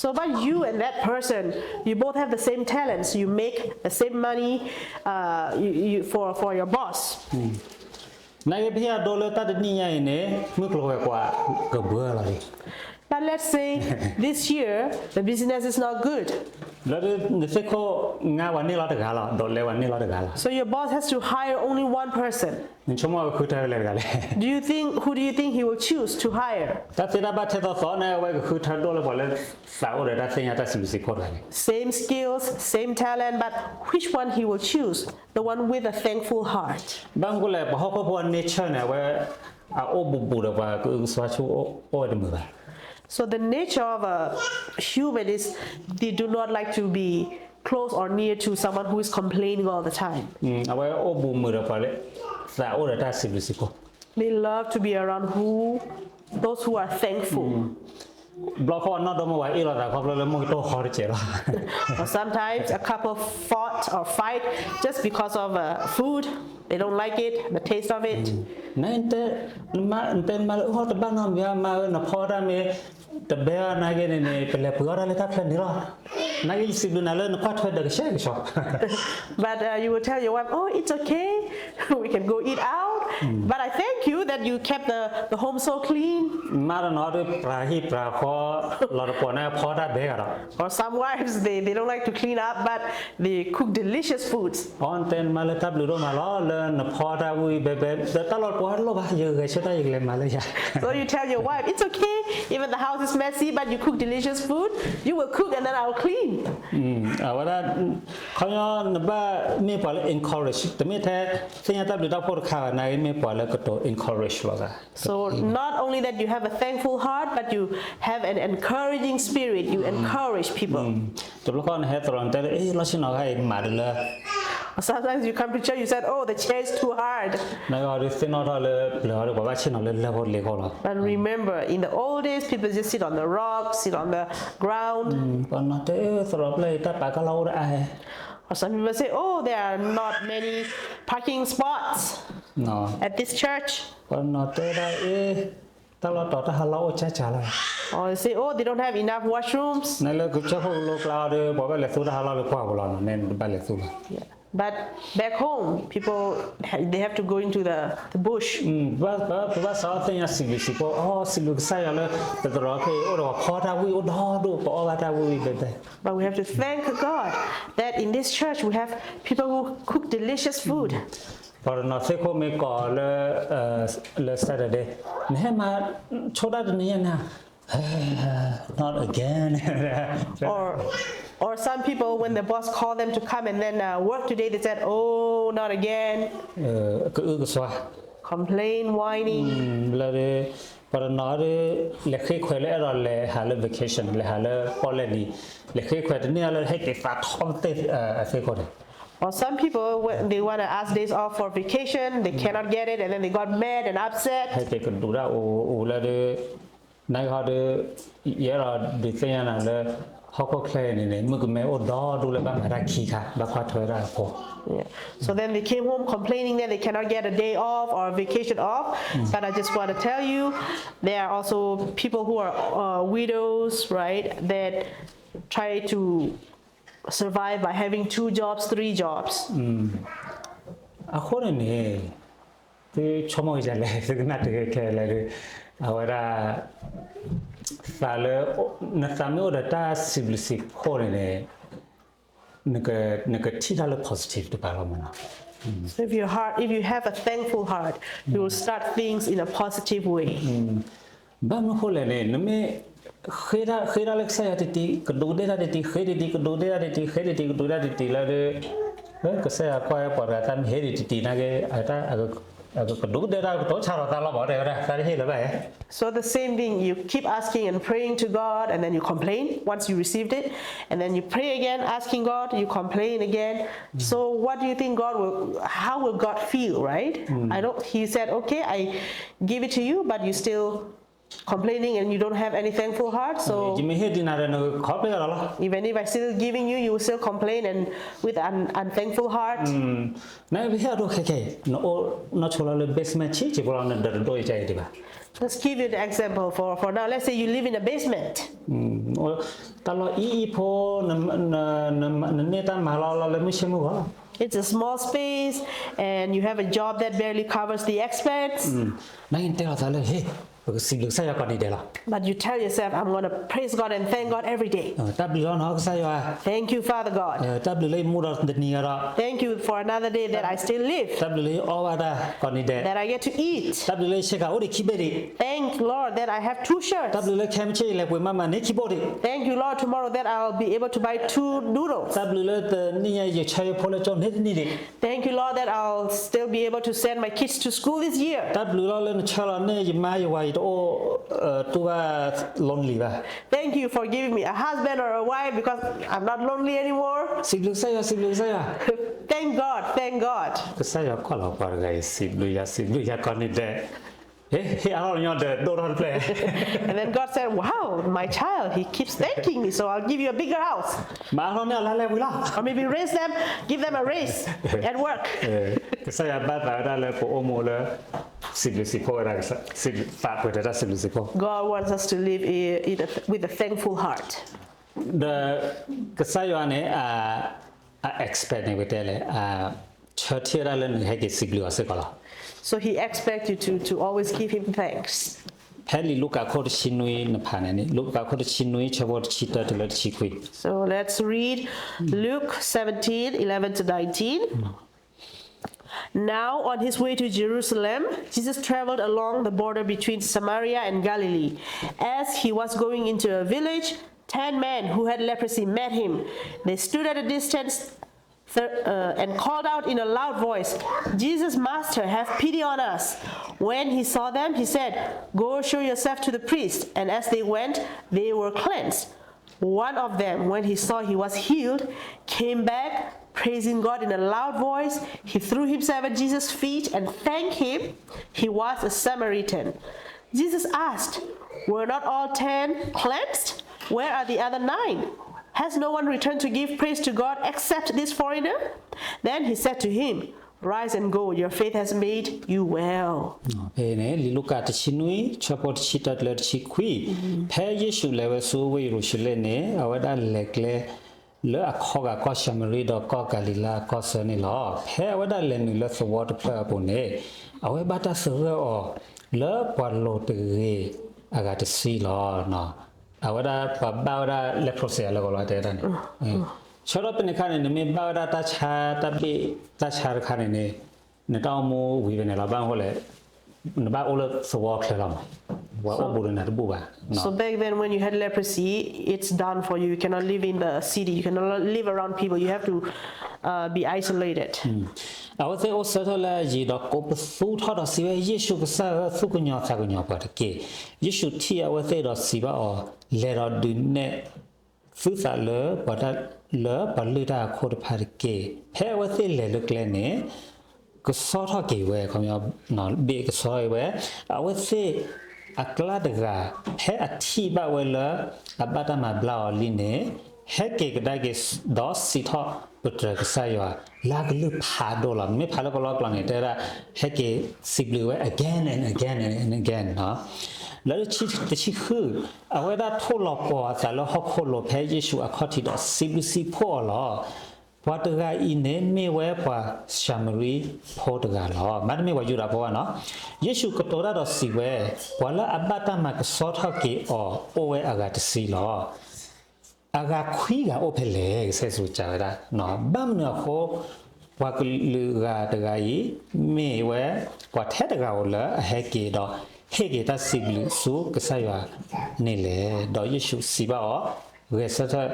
So, but you and that person, you both have the same talents. You make the same money uh, you, you, for, for your boss. နာ်က့ ပဟ့ၣ်အဒိလၢတၢ်တနံၣ်ညါအံၤန့ၣ် မုၢ်ကျိၤဝဲၤကွာ်ကဘှၢလီၤလံ. But let's say this year the business is not good. လၢနသ့ၣ်ခိၣ်ငါပှၤန့ၢ်လီၤတဂၤလီၤ, ဒိးလဲပှၤန့ၢ်လီၤတဂၤလီၤ. So your boss has to hire only one person. နဆိကမိၣ်ကဃုထၢလၢတဂၤလဲၣ်. Do you think, who do you think he will choose to hire? တၢ်သ့တၢ်ဘၣ်ထဲသိးသိးန့ၣ် အဝဲကဃုထၢဒိၣ်လၢပှၤလၢသးအိၣ်ဒီးတၢ်သ့ၣ်ညါတၢ်စံးဘျုးစံးဖှိၣ်တဂၤန့ၣ်. Same skills, same talent, but which one he will choose? The one with a thankful heart. ဘၣ်မနုၤလဲၣ်, ပှၤဟီၣ်ခိၣ်ဖိအ nature န့ၣ် အဝဲ အအိၣ်ဘူးဘူးဒီးပှၤကအုကစွါဆူအိၣ်ဝဲတမုာ်ဘၣ်. So the nature of a human is they do not like to be close or near to someone who is complaining all the time. အဝဲအိၣ်ဘူးမုာ်ဒီးပှၤလၢသးအိၣ်ဒီးတၢ်စံးဘျုးစံးဖှိၣ်. They love to be around who, those who are thankful. ဘျီခီအနီၢ်ဒိမ့ၢ်ဝဲအ့ၣ်လိာ်သးခီဖျိလၢမုၢ်ကတိၢ်ဃီတစဲးလီၤ. Or sometimes a couple fought or fight just because of uh, food. They don't like it, the taste of it. နတဲနမါလၢအဟီၣ်တဘၣ်နီတမံၤဘၣ် မါဧၢ, နဖီတၢ်မ့ၢ်တဘဲဘၣ်နာ်က့န့ၣ်န့ၣ် ပလဲၤပှ့ၤအီၣ်တၢ်လၢတၢ်ဖျၢၣ်န့ၣ်လီၤ. နာ်က့ယစံးဘျုးနၤလၢနကွၢ်ထွဲဒီးကဆှဲကဆှီ. But uh, you will tell your wife, oh, it's okay. We can go eat out. But I thank you that you kept the, the home so clean. မါတနီၤဒုးပြၤဟံၣ်ပြၤဃီ လီၤတပီၤန့ၣ်ဖီတၢ်ဘဲဂၤဒီး Or some wives, they, they don't like to clean up, but they cook delicious foods. အီနတဲနမါလၢတၢ်ဘျုးဒိၣ်မးလီၤ လၢနဖီတၢ်ဝံၣ်ဘဲဘဲ ဒီးတၢ်လီၤတပီၤတလိၣ်ဘၣ် ယဂဲၤဆၢထၢၣ်ယကလဲၤမၤလၢယၤ. So you tell your wife, it's okay, even the house is messy, but you cook delicious food, you will cook and then I'll clean. အဝဲဒၣ် ခီပညီနဘၣ်မ့ၢ်ပှၤလၢ encourage တမ့ၢ်ထဲသ့ၣ်ညါတၢ်ဘျုးတၢ်ဖှိၣ်တခါဘၣ် နာ်က့မ့ၢ်ပှၤလၢကတိၤ encourage လီၤသး So not only that you have a thankful heart, but you have an encouraging spirit. You encourage people. တဘျီဃီနဟဲသရိာ်နတဲလၢ အ့ လီၢ်ဆ့ၣ်နီၤခါအံၤမးဒ်လၢ Sometimes you come to church, you said, oh, the chair is too hard. နဂီၢ်ဒုးသ့ၣ်နီၣ်ထီၣ်လၢပျၢၤအီၤဒီး ပှၤဘၣ်ဆ့ၣ်နီၤလၢလၢၢ်ဖိလ့ၢ်ဖိလီၤ. But remember, in the old days, people just sit on the rock, sit on the ground. ပှၤနီၤတဲသရိာ်ဖျၢၣ်အံၤ တၢ်ပာ်ကၢ်လီၤအိၣ်ဒီးအါဟဲ Or some people say, oh, there are not many parking spots at this church. ပှၤနီၤတဲဒၣ်အ့ တၢ်လီၢ်တီၤတၢ်ဟးလီၢ်အိၣ်ကၢ်ကၢ်လီၤ. Or they say, oh, they don't have enough washrooms. နလၢကစၢၢ်ခိၣ်ကလိကျါဒီး ပှၤဘၣ်လဲၤသူတၢ်ဟးလီၢ်လၢပှၢ်ပူၤလီၤ နတဘၣ်လဲၤသူဘၣ်. But back home, people, they have to go into the, the bush. ပဘၣ်စးထီၣ်သ့ၣ်ညါစံးဘျုးစံးဖှိၣ် အီ စံးဘျုးကစၢ်ယွၤလၢ ပသရိာ်ဖဲအံၤအိၣ်ဒီးပှၤဖီတၢ်ဝံၣ်အိၣ်ဒီဒိၣ် ပအီၣ်ဘၣ်တၢ်ဝံၣ်ဝံၣ်ဘဲဘဲ. But we have to thank God that in this church we have people who cook delicious food. ပှၤတနီၤသ့ၣ်ခိၣ်မ့ၢ်ကိးလၢ လၢ Saturday နဟဲမၤဆိတၢ်တနံၤညါန့ၣ် not again. Or, or some people, when the boss called them to come and then uh, work today, they said, oh, not again. ကအုကစွါ Complain, whining. လၢ ပှၤတနီၤဒီး လဲၤဃ့ခွဲးလၢအဲၣ်ဒိးလဲၤဟးလၢ vacation လဲၤဟးလၢပီၣ်လဲၣ်လံ လဲၤဃ့ခွဲးတန့ၢ်အီၤလၢဟဲက့ၤသးထီၣ်သ့ၣ်အသ့ၣ်ခိၣ်န့ၣ် Or some people, when they want to ask days off for vacation, they cannot get it, and then they got mad and upset. ဟဲက့ၤကဒုးတၢ်အိၣ်အိၣ်လၢဒီး နဂီၢ်ဒီး ယအဲၣ်ဒိးဒုးသ့ၣ်ညါနၤလၢ ဟီၣ်ခိၣ်ချၢအံၤန့ၣ်န့ၣ် မုၣ်ကမဲအိၣ်ဒီဒူၣ်လၢဘၣ်မၤတၢ်ခံခါ ဘၣ်ကွၢ်ထွဲဝဲဒၣ်အဖိ Yeah. So then they came home complaining that they cannot get a day off or a vacation off. But I just want to tell you, there are also people who are uh, widows, right, that try to survive by having two jobs, three jobs. အဃိန့ၣ်န့ၣ် သုဆိကမိၣ်ယလဲၣ် သုကနၣ်တဂ့ၤခဲလၢာ်ဒီး အဝဲဒၣ် သးလၢ နသးမ့ၢ်အိၣ်ဒီးတၢ်စံးဘျုးစံးဖှိၣ်န့ၣ်န့ၣ် နကထံၣ်တၢ်လၢ positive တပၤလီၤမးနီၤ So if your heart, if you have a thankful heart, you will start things in a positive way. ဘၣ်မနုၤဃိလဲၣ်န့ၣ် နမ့ၢ် ဃ့တၢ်ဃ့တၢ်လၢကစၢ်ယွၤတံၢ်တံၢ် ကဒူးကဒ့ၣ်တၢ်တံၢ်တံၢ် ဃ့တံၢ်တံၢ် ကဒူးကဒ့ၣ်တၢ်တံၢ်တံၢ် ဃ့တံၢ်တံၢ် ကဒူးကဒ့ၣ်တၢ်တံၢ်တံၢ်လၢဒီး ကစၢ်ယွၤကွၢ်ဝဲပှၤတဂၤသးမ့ၢ်ဟ့ၣ်တံၢ်တံၢ်တံၢ်နာ်က့ အတၢ် အကဒူးကဒ့ၣ်တၢ်ကတိၤဆါလီၤသးလီၤဘၣ်တဲဝဲဒၣ် သးတဟ့ၣ်လၢၤဘၣ်ဧါ So the same thing, you keep asking and praying to God, and then you complain once you received it, and then you pray again, asking God, you complain again. So what do you think God will, how will God feel, right? I don't, he said, okay, I give it to you, but you still complaining and you don't have any thankful heart. So ယမ့ၢ်ဟ့ၣ်ဒံးနၤဒီး နကခီဖျိလီၤလီၤ even if I still giving you, you will still complain and with an unthankful heart. နပဟ့ၣ်အဒိခဲခဲအံၤ နအိၣ်နီၢ်ဆိလီၤလၢ basement ဆံးဆံးဖိလီၤ နဒၢးတဒိၣ်ယကဲအံၤဒံးဘၣ် Let's give you the example for, for now. Let's say you live in a basement. တၢ်လီၢ်အံၤအံၤဖိ နန့ၢ်တၢ်မၤလီၤလီၤလၢမုၢ်ဆ့မုၢ်ဂီၤလီၤ It's a small space, and you have a job that barely covers the expense. နကတဲလီၤသးလၢ ဟ့ၣ် ပကစံးဘျုးကစၢ်ယွၤကိးနံၤဒဲးလီၤ. But you tell yourself, I'm going to praise God and thank God every day. တၢ်ဘျုးလီၤနီၢ်ကစၢ်ယွၤ, Thank you, Father God. တၢ်ဘျုးလၢယမူဒီးတနံၤဂၤဒီး, Thank you for another day that I still live, တၢ်ဘျုးလၢယအီၣ်ဘၣ်တၢ်ကိးနံၤဒဲး, that I get to eat. တၢ်ဘျုးလၢယဆ့ကၤအိၣ်ဒံးခံဘ့ၣ်ဒံး, Thank Lord that I have two shirts. တၢ်ဘျုးလၢခဲမုၢ်ဆ့ၣ်ယလဲၤပှ့ၤမၤမၤန့ၢ်ခံဘ့ၣ်ဒံး, Thank you, Lord, tomorrow that I'll be able to buy two noodles. တၢ်ဘျုးလၢတနံၣ်ညါယဆၢယဖိလၢကၠိန့ၢ်တနံၣ်ဒံး, Thank you, Lord, that I'll still be able to send my kids to school this year. တၢ်ဘျုးလီၤလၢနဆၢလီၤန့ၢ်ယမါယဝၤ ယတအိၣ်တူၢ်ဘၣ် lonely ဘၣ်. Thank you for giving me a husband or a wife because I'm not lonely anymore. စံးဘျုးကစၢ်ယွၤ, စံးဘျုးကစၢ်ယွၤ. Thank God, thank God. ကစၢ်ယွၤကွၢ်လီၤပှၤတဂၤအံၤ စံးဘျုးယၤ, စံးဘျုးယၤကိးနံၤဒဲး, ဟ့ၣ်အါထီၣ်ညီဒီးဒိၣ်ထီၣ်တဖျၢၣ်. And then God said, Wow, my child, he keeps thanking me, so I'll give you a bigger house. မၤအါထီၣ်န့ၢ်အီၤလါလဲပှဲၤလီၤ. Or maybe raise them, give them a raise at work. ကစၢ်ယွၤဘၣ်သးဝဲဒၣ်လၢပအိၣ်မူလၢ စံးဘျုးစံးဖှိၣ်ဝဲဒၣ်, သးပှဲၤတၢ်စံးဘျုးစံးဖှိၣ်. God wants us to live i-, in a th-, with a thankful heart. ဒီးကစၢ်ယွၤန့ၣ် အ expect န့ၣ် ပတဲလဲၣ်, ဆၢထံၣ်ဝဲဒၣ်လၢနကဟဲက့ၤစံးဘျုးအီၤစ့ၢ်ကီးလီၤ. So he expects you to, to always give him thanks. ဖဲလံာ်လူၤကၣ်ခိၣ်တဆံနွံနဖးန့ၣ်, လူၤကၣ်ခိၣ်တဆံနွံ ဆၢဖိတဆံတၢတုၤလၢတဆံခွံ. So let's read Luke seventeen, eleven to nineteen. Now, on his way to Jerusalem, Jesus traveled along the border between Samaria and Galilee. As he was going into a village, ten men who had leprosy met him. They stood at a distance, thir-, uh, and called out in a loud voice, "Jesus, Master, have pity on us." When he saw them, he said, "Go show yourself to the priest." And as they went, they were cleansed. One of them, when he saw he was healed, came back, praising God in a loud voice. He threw himself at Jesus' feet and thanked him. He was a Samaritan. Jesus asked, "Were not all ten cleansed? Where are the other nine? Has no one returned to give praise to God except this foreigner?" Then he said to him, "Rise and go, your faith has made you well." ဖဲန့ၣ် လံာ်လူၤကၣ်တဆံနွံ ဆၢဖိတဆံတၢတုၤလၢတဆံခွံ, ဖဲယ့ၣ်ၡူးလဲၤဝဲဆူဝ့ၢ်ယရူၤၡလ့ၣ်န့ၣ် အဝဲဒၣ်လဲၤကျဲ လၢအခီဂာ်ကီၢ်ၡၤမရံဒီးကီၢ်ကၤလံၤလါအကီၢ်ဆၢန့ၣ်လီၤ. ဖဲအဝဲဒၣ်လဲၤနုာ်လၢသဝီတဖျၢၣ်အပူၤန့ၣ် အဝဲဘၣ်တၢ်သဂၢၢ်အီၤလၢပှၤလိၤတဂ့ၤအဂၤတဆံလီၤ. အဝဲဒၣ်ပှၤဘၣ်ဝဲဒၣ် leprosy အလၢကီးလီၤတဲဝဲဒၣ်န့ၣ်, ဆၢထီၣ်ဖဲန့ၣ်အခါန့ၣ် နမ့ၢ်ဘၣ်ဝဲဒၣ်တၢ်ဆါတၢ်ဘ့ၣ်တၢ်ဆါတခါန့ၣ်န့ၣ် နတၢ်အိၣ်မူဝံၤဖဲန့ၣ်လီၤ. ဘၣ်မနုၤဃိလဲၣ်, နဘၣ်အိၣ်လၢသဝီချၢလီၤမး, ပှၤအိၣ်ဘူးဒီးနၤတဘူၣ်ဘၣ်. So back then when you had leprosy, it's done for you. You cannot live in the city. You cannot live around people. You have to, uh, be isolated. အဝဲသ့ၣ်အိၣ်ဆၢထၢၣ်လၢအယံၤဒီးကိးပသူထီၣ်ဒီးစံးဝဲ, ယ့ၣ်ၡူးကစၢ်ဧၢ, သူၣ်ကညီၤသးကညီၤပှၤတက့ၢ်. ယ့ၣ်ၡူးထံၣ်အဝဲသ့ၣ်ဒီးစံးဘၣ်အီၤ, လဲၤဒီးဒုးနဲၣ် သုသးလၢပှၤတၢ်, လၢပှၤလုၢ်တၢ်အခိၣ်တဖၣ်တက့ၢ်. ဖဲအဝဲသ့ၣ်လဲၤလၢကျဲန့ၣ် ကဆှီထီၣ်က့ၤဝဲ, ခီပညီ ဘ့ၣ်ကဆှီဝဲ, အဝဲသ့ၣ်အကျါတဂၤ ဖဲအထံၣ်ဘၣ်ဝဲလၢအဘၣ်တၢ်မၤဘျါအီၤလံန့ၣ် ဟဲက့ၤကဒါက့ၤဒီးစံးထီၣ်ပတြၢၤကစၢ်ယွၤ လၢအကလုၢ်ဖးဒိၣ်လီၤ. မ့ၢ်ဖးလၢကလီကလီန့ၣ် တဲဝဲဒၣ် ဟဲက့ၤစံးဘျုးဝဲ again and again and again လၢတဆံဃု, အဝဲဒၣ်ထိၣ်လီၤပှီၤအသးလၢဟီၣ်ခိၣ်လိၤဖဲယ့ၣ်ၡူးအခီၣ်ထံးဒီးစံးဘျုးစံးဖှိၣ်အီၤလီၤ. ပှၤတဂၤအံၤန့ၣ်မ့ၢ်ဝဲပှၤၡၤမရံဖိတဂၤလီၤ. မ့တမ့ၢ်ပှၤယူဒၤဖိဘၣ်နီၤ. ယ့ၣ်ၡူးကတိၤတၢ်ဒီးစံးဝဲ, ပှၤလၢအဘၣ်တၢ်မၤကဆှီထီၣ်က့ၤအီၤအိၣ်ဝဲအဂၤတဆံလီၤ. အဂၤခွံဂၤအိၣ်ဖဲလဲၣ် ကစၢ်ယ့ၣ်ၡူးစံးဝဲဒၣ်. ဘၣ်မနုၤအဃိ ပှၤကလုာ်ဂၤတဂၤအံၤ မ့ၢ်ဝဲပှၤထဲတဂၤဧိၤလၢအဟဲက့ၤဒီး ဟ့ၣ်က့ၤတၢ်စံးဘျုးဆူကစၢ်ယွၤန့ၣ်လဲၣ်. ဒီးယ့ၣ်ၡူးစံးဘၣ်အီၤ, ဂဲၤဆၢထၢၣ်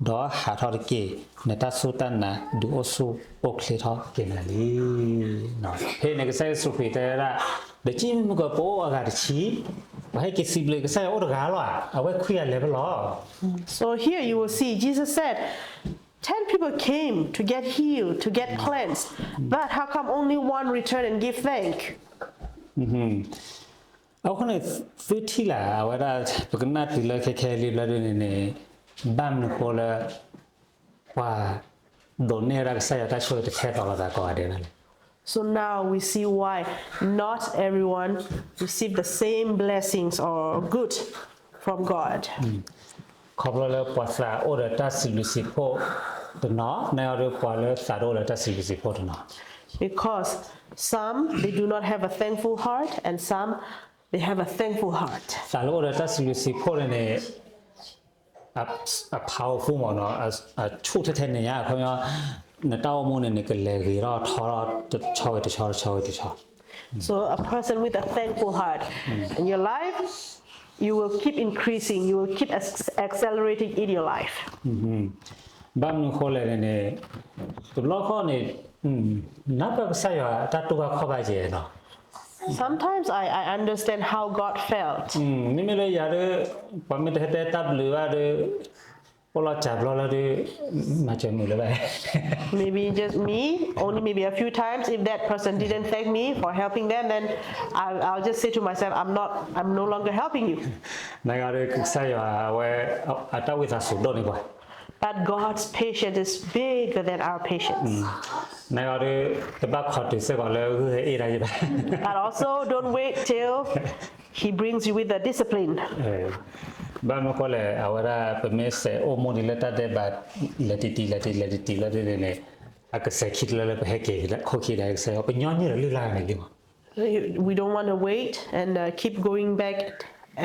ဒီးဟးထီၣ်တက့ၢ်, နတၢ်စူၢ်တၢ်နာ်ဒုးအိၣ်ဆူၣ်အိၣ်ချ့ထီၣ်က့ၤနၤလံ. ဖဲန့ၣ်ကစၢ်ယ့ၣ်ၡူးခရံာ်တဲဝဲဒၣ်, ဒီးကံၣ်မုၢ်ကပအိၣ်အဂၤတဆံ, ပှၤဟဲက့ၤစံးဘျုးကစၢ်ယွၤအိၣ်တဂၤလီၤဧါ, အဝဲခွံဂၤလဲၤဖဲလဲၣ်. So here you will see Jesus said, ten people came to get healed, to get cleansed, but how come only one returned and give thank? အဃိန့ၣ် သုထံၣ်လၢ် အဝဲဒၣ် ပကနၢ်တုၤလၢခဲခဲလံဘျီဒုန့ၣ်န့ၣ် ဘၣ်မနုၤဃိလၢ ပှၤဒိးန့ၢ်ဝဲဒၣ်ကစၢ်ယွၤတၢ်ဆိၣ်ဂ့ၤတထဲသိးလိာ်သးကိးဂၤဒဲးဘၣ်လဲၣ်. So now we see why not everyone received the same blessings or good from God. ခီဖျိလၢပှၤသးအိၣ်ဒီးတၢ်စံးဘျုးစံးဖှိၣ် တနီၤ နကဒီးပှၤလၢသးတအိၣ်လၢတၢ်စံးဘျုးစံးဖှိၣ်တနီၤ Because some, they do not have a thankful heart, and some, they have a thankful heart. သးလၢအိၣ်ဒီးတၢ်စံးဘျုးစံးဖှိၣ်န့ၣ်န့ၣ် အ powerful မ့ၢ်နီၤ အဆူၣ်ထဲထဲန့ၣ်ညါ ခီပညီ နတၢ်အိၣ်မူန့ၣ် နကလဲၤဂ့ၤထီၣ်ထီထီၣ် တဆီဝံၤတဆီ တဆီဝံၤတဆီ So a person with a thankful heart in your life, you will keep increasing, you will keep accelerating in your life. ဘၣ်မနုၤဃိလဲၣ်န့ၣ်န့ၣ် တဘျီဃီန့ၣ် နၢ်ပၢၢ်ကစၢ်ယွၤတၢ်တူၢ်ဘၣ်ခီၣ်ဘၣ်ယဲနီၤ Sometimes I, I understand how God felt. မ့မ့ၢ်လၢယၤဒီး ပှၤမ့ၢ်တဟဲတဲတၢ်ဘျုးဘၣ်ဒီး အိၣ်လီၤစှၤဘျီလၢဒီး မၤစၢၤမုာ်လၢၤဘၣ် Maybe just me, only maybe a few times. If that person didn't thank me for helping them, then I'll, I'll just say to myself, I'm not, I'm no longer helping you. နဂၤဒီးကစၢ်ယွၤအဝဲ အတၢ်ဝံသးစူၤဒိၣ်န့ၢ်ပှၤ But God's patience is bigger than our patience. နဂၤဒီး တဘၣ်ခိးတုၤစ့ၢ်ကီးလၢဂုၢ်ဟဲအ့ၣ်တၢ်ယဘၣ် But also, don't wait till He brings you with the discipline. ဘၣ်မနုၤဃိလဲၣ် အဝဲဒၣ် ပမ့ၢ်စဲးအိၣ်မူဒံးလၢတၢ်ဒဲးဘး လဲၤတံၢ်တံၢ် လဲၤတံၢ်တံၢ် လဲၤတံၢ်တံၢ်လၢဒ်န့ၣ်န့ၣ် အကစဲးခံတလၢလၢပဟဲက့ၤခိၣ်ခံဒီး ကစၢ်ယွၤ ပညီနုၢ်ဒီးလုၢ်လၢ်န့ၣ်လံမး We don't want to wait and uh, keep going back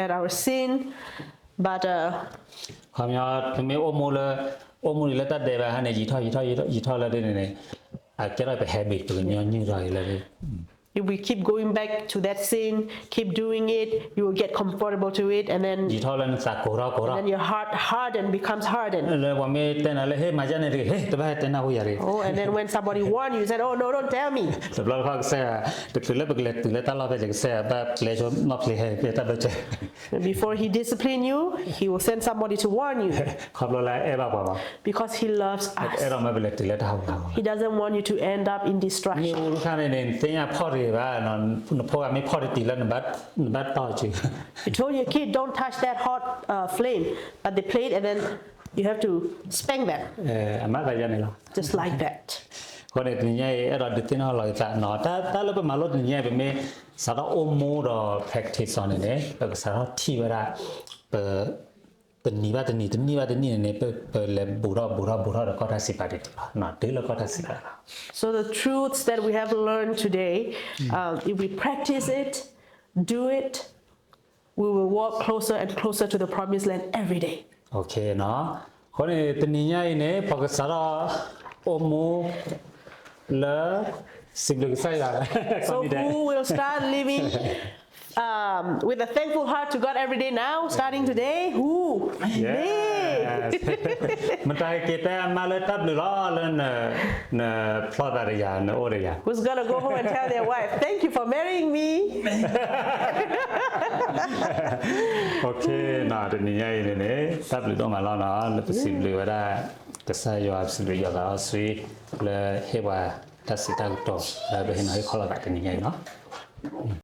at our sin, but uh, ခီပညီ ပမ့ၢ်အိၣ်မူလၢ အိၣ်မူဒံးလၢတၢ်ဒဲးဘးဟဲန့ၣ် ယံာ်ထီၣ်ယံာ်ထီၣ်ယံာ်ထီၣ်ယံာ်ထီၣ်လၢဒ်န့ၣ်န့ၣ် အကဲထီၣ်ပ habit ပကညီနုၢ်ဒီးလၢ If we keep going back to that sin, keep doing it, you will get comfortable to it, and then ယံာ်ထီၣ်လၢနသးကိၤထီၣ်ကိၤထီၣ် then your heart harden becomes hardened. လၢပှၤမ့ၢ်တဲနၤလၢ ဟ့ၣ် မၤယၤန့ၣ်တဂ့ၤ ဟ့ၣ် တဘၣ်ဟဲတဲနၢ်ဟူယၤတဂ့ၤ Oh, and then when somebody warn you, you said, oh no, don't tell me. တဘျီတခီၣ်ကစၢ်ယွၤ တချုးလၢပကလဲၤတုၤလၢတၢ်လီၢ်ဖဲလဲၣ် ကစၢ်ယွၤဘၣ်ပျဲဆိနီၣ်ဖျ့ဟဲ ဖဲတၢ်ဘၢၣ်စၢၤ Before he discipline you, he will send somebody to warn you ခီဖျိလၢအအဲၣ်ဘၣ်ပှၤဘၣ် because he loves us. အဲၣ်ဒိးမ့ၢ်ပလဲၤတုၤလၢတၢ်ဟးဂူာ်ဟးဂီၤ He doesn't want you to end up in destruction. မ့ၢ်အူတခါန့ၣ်န့ၣ် နသ့ၣ်ညါဖီၣ်တဂ့ၤဘၣ် နဖိဂၤမ့ၢ်ဖီၣ်တတံၤလၢ နဘၣ်တီၢ်စု You told your kid, don't touch that hot uh, flame, but they played, and then you have to spank them အမၤသးယၤန့ၣ်လီၤ just like that. အဃိန့ၣ် တနံၤညါအံၤ အဲၣ်ဒိးဒုးသ့ၣ်နီၣ်လီၤက့ၤသးနီၤ တၢ်လၢပမၤလိတနံၤညါအံၤ ပမ့ၢ်စးထီၣ်အိၣ်မူဒီး practice အီၤန့ၣ်န့ၣ် ပကစးထီၣ်ထံၣ်ဝဲဒၣ် ပ တနံၤဘၣ်တနံၤ တနံၣ်ဘၣ်တနံၣ်န့ၣ်န့ၣ် ပလဲၤဘူးထီၣ်ဘူးထီၣ်ဘူးထီၣ်ဒီးကီၢ်တၢ်စံးပာ်တံၢ်လီၤ တုၤလၢကီၢ်တၢ်စံးပာ်လီၤ So the truths that we have learned today, um, if we practice it, do it, we will walk closer and closer to the promised land every day. အဃိန့ၣ် တနံၤညါအံၤန့ၣ် ပကစးထီၣ်အိၣ်မူလၢ စံးဘျုးကစၢ်ယွၤ So who will start living um, with a thankful heart to God every day now, starting today? Who? Me. မတၤက့ၤတဲအမါလၢတၢ်ဘျုးလီၤလၢ နဖျီသးဒီးယၤ နအိၣ်ဒီးယၤ Who's gonna go home and tell their wife, thank you for marrying me? တနံၤညါအံၤန့ၣ်န့ၣ် တၢ်ဘျုးဒိၣ်မးလီၤနီၤ လၢပစံးဘျုးဝဲဒၣ် ကစၢ်ယွၤ ပစံးဘျုးယွၤသးစီဆှံ လၢဟ့ၣ်ပှၤတၢ်စံးတၢ်ကတိၤ လၢပဟ့ၣ်နီၤဟ့ၣ်ခီလီၤသးတနံၤညါအံၤလီၤ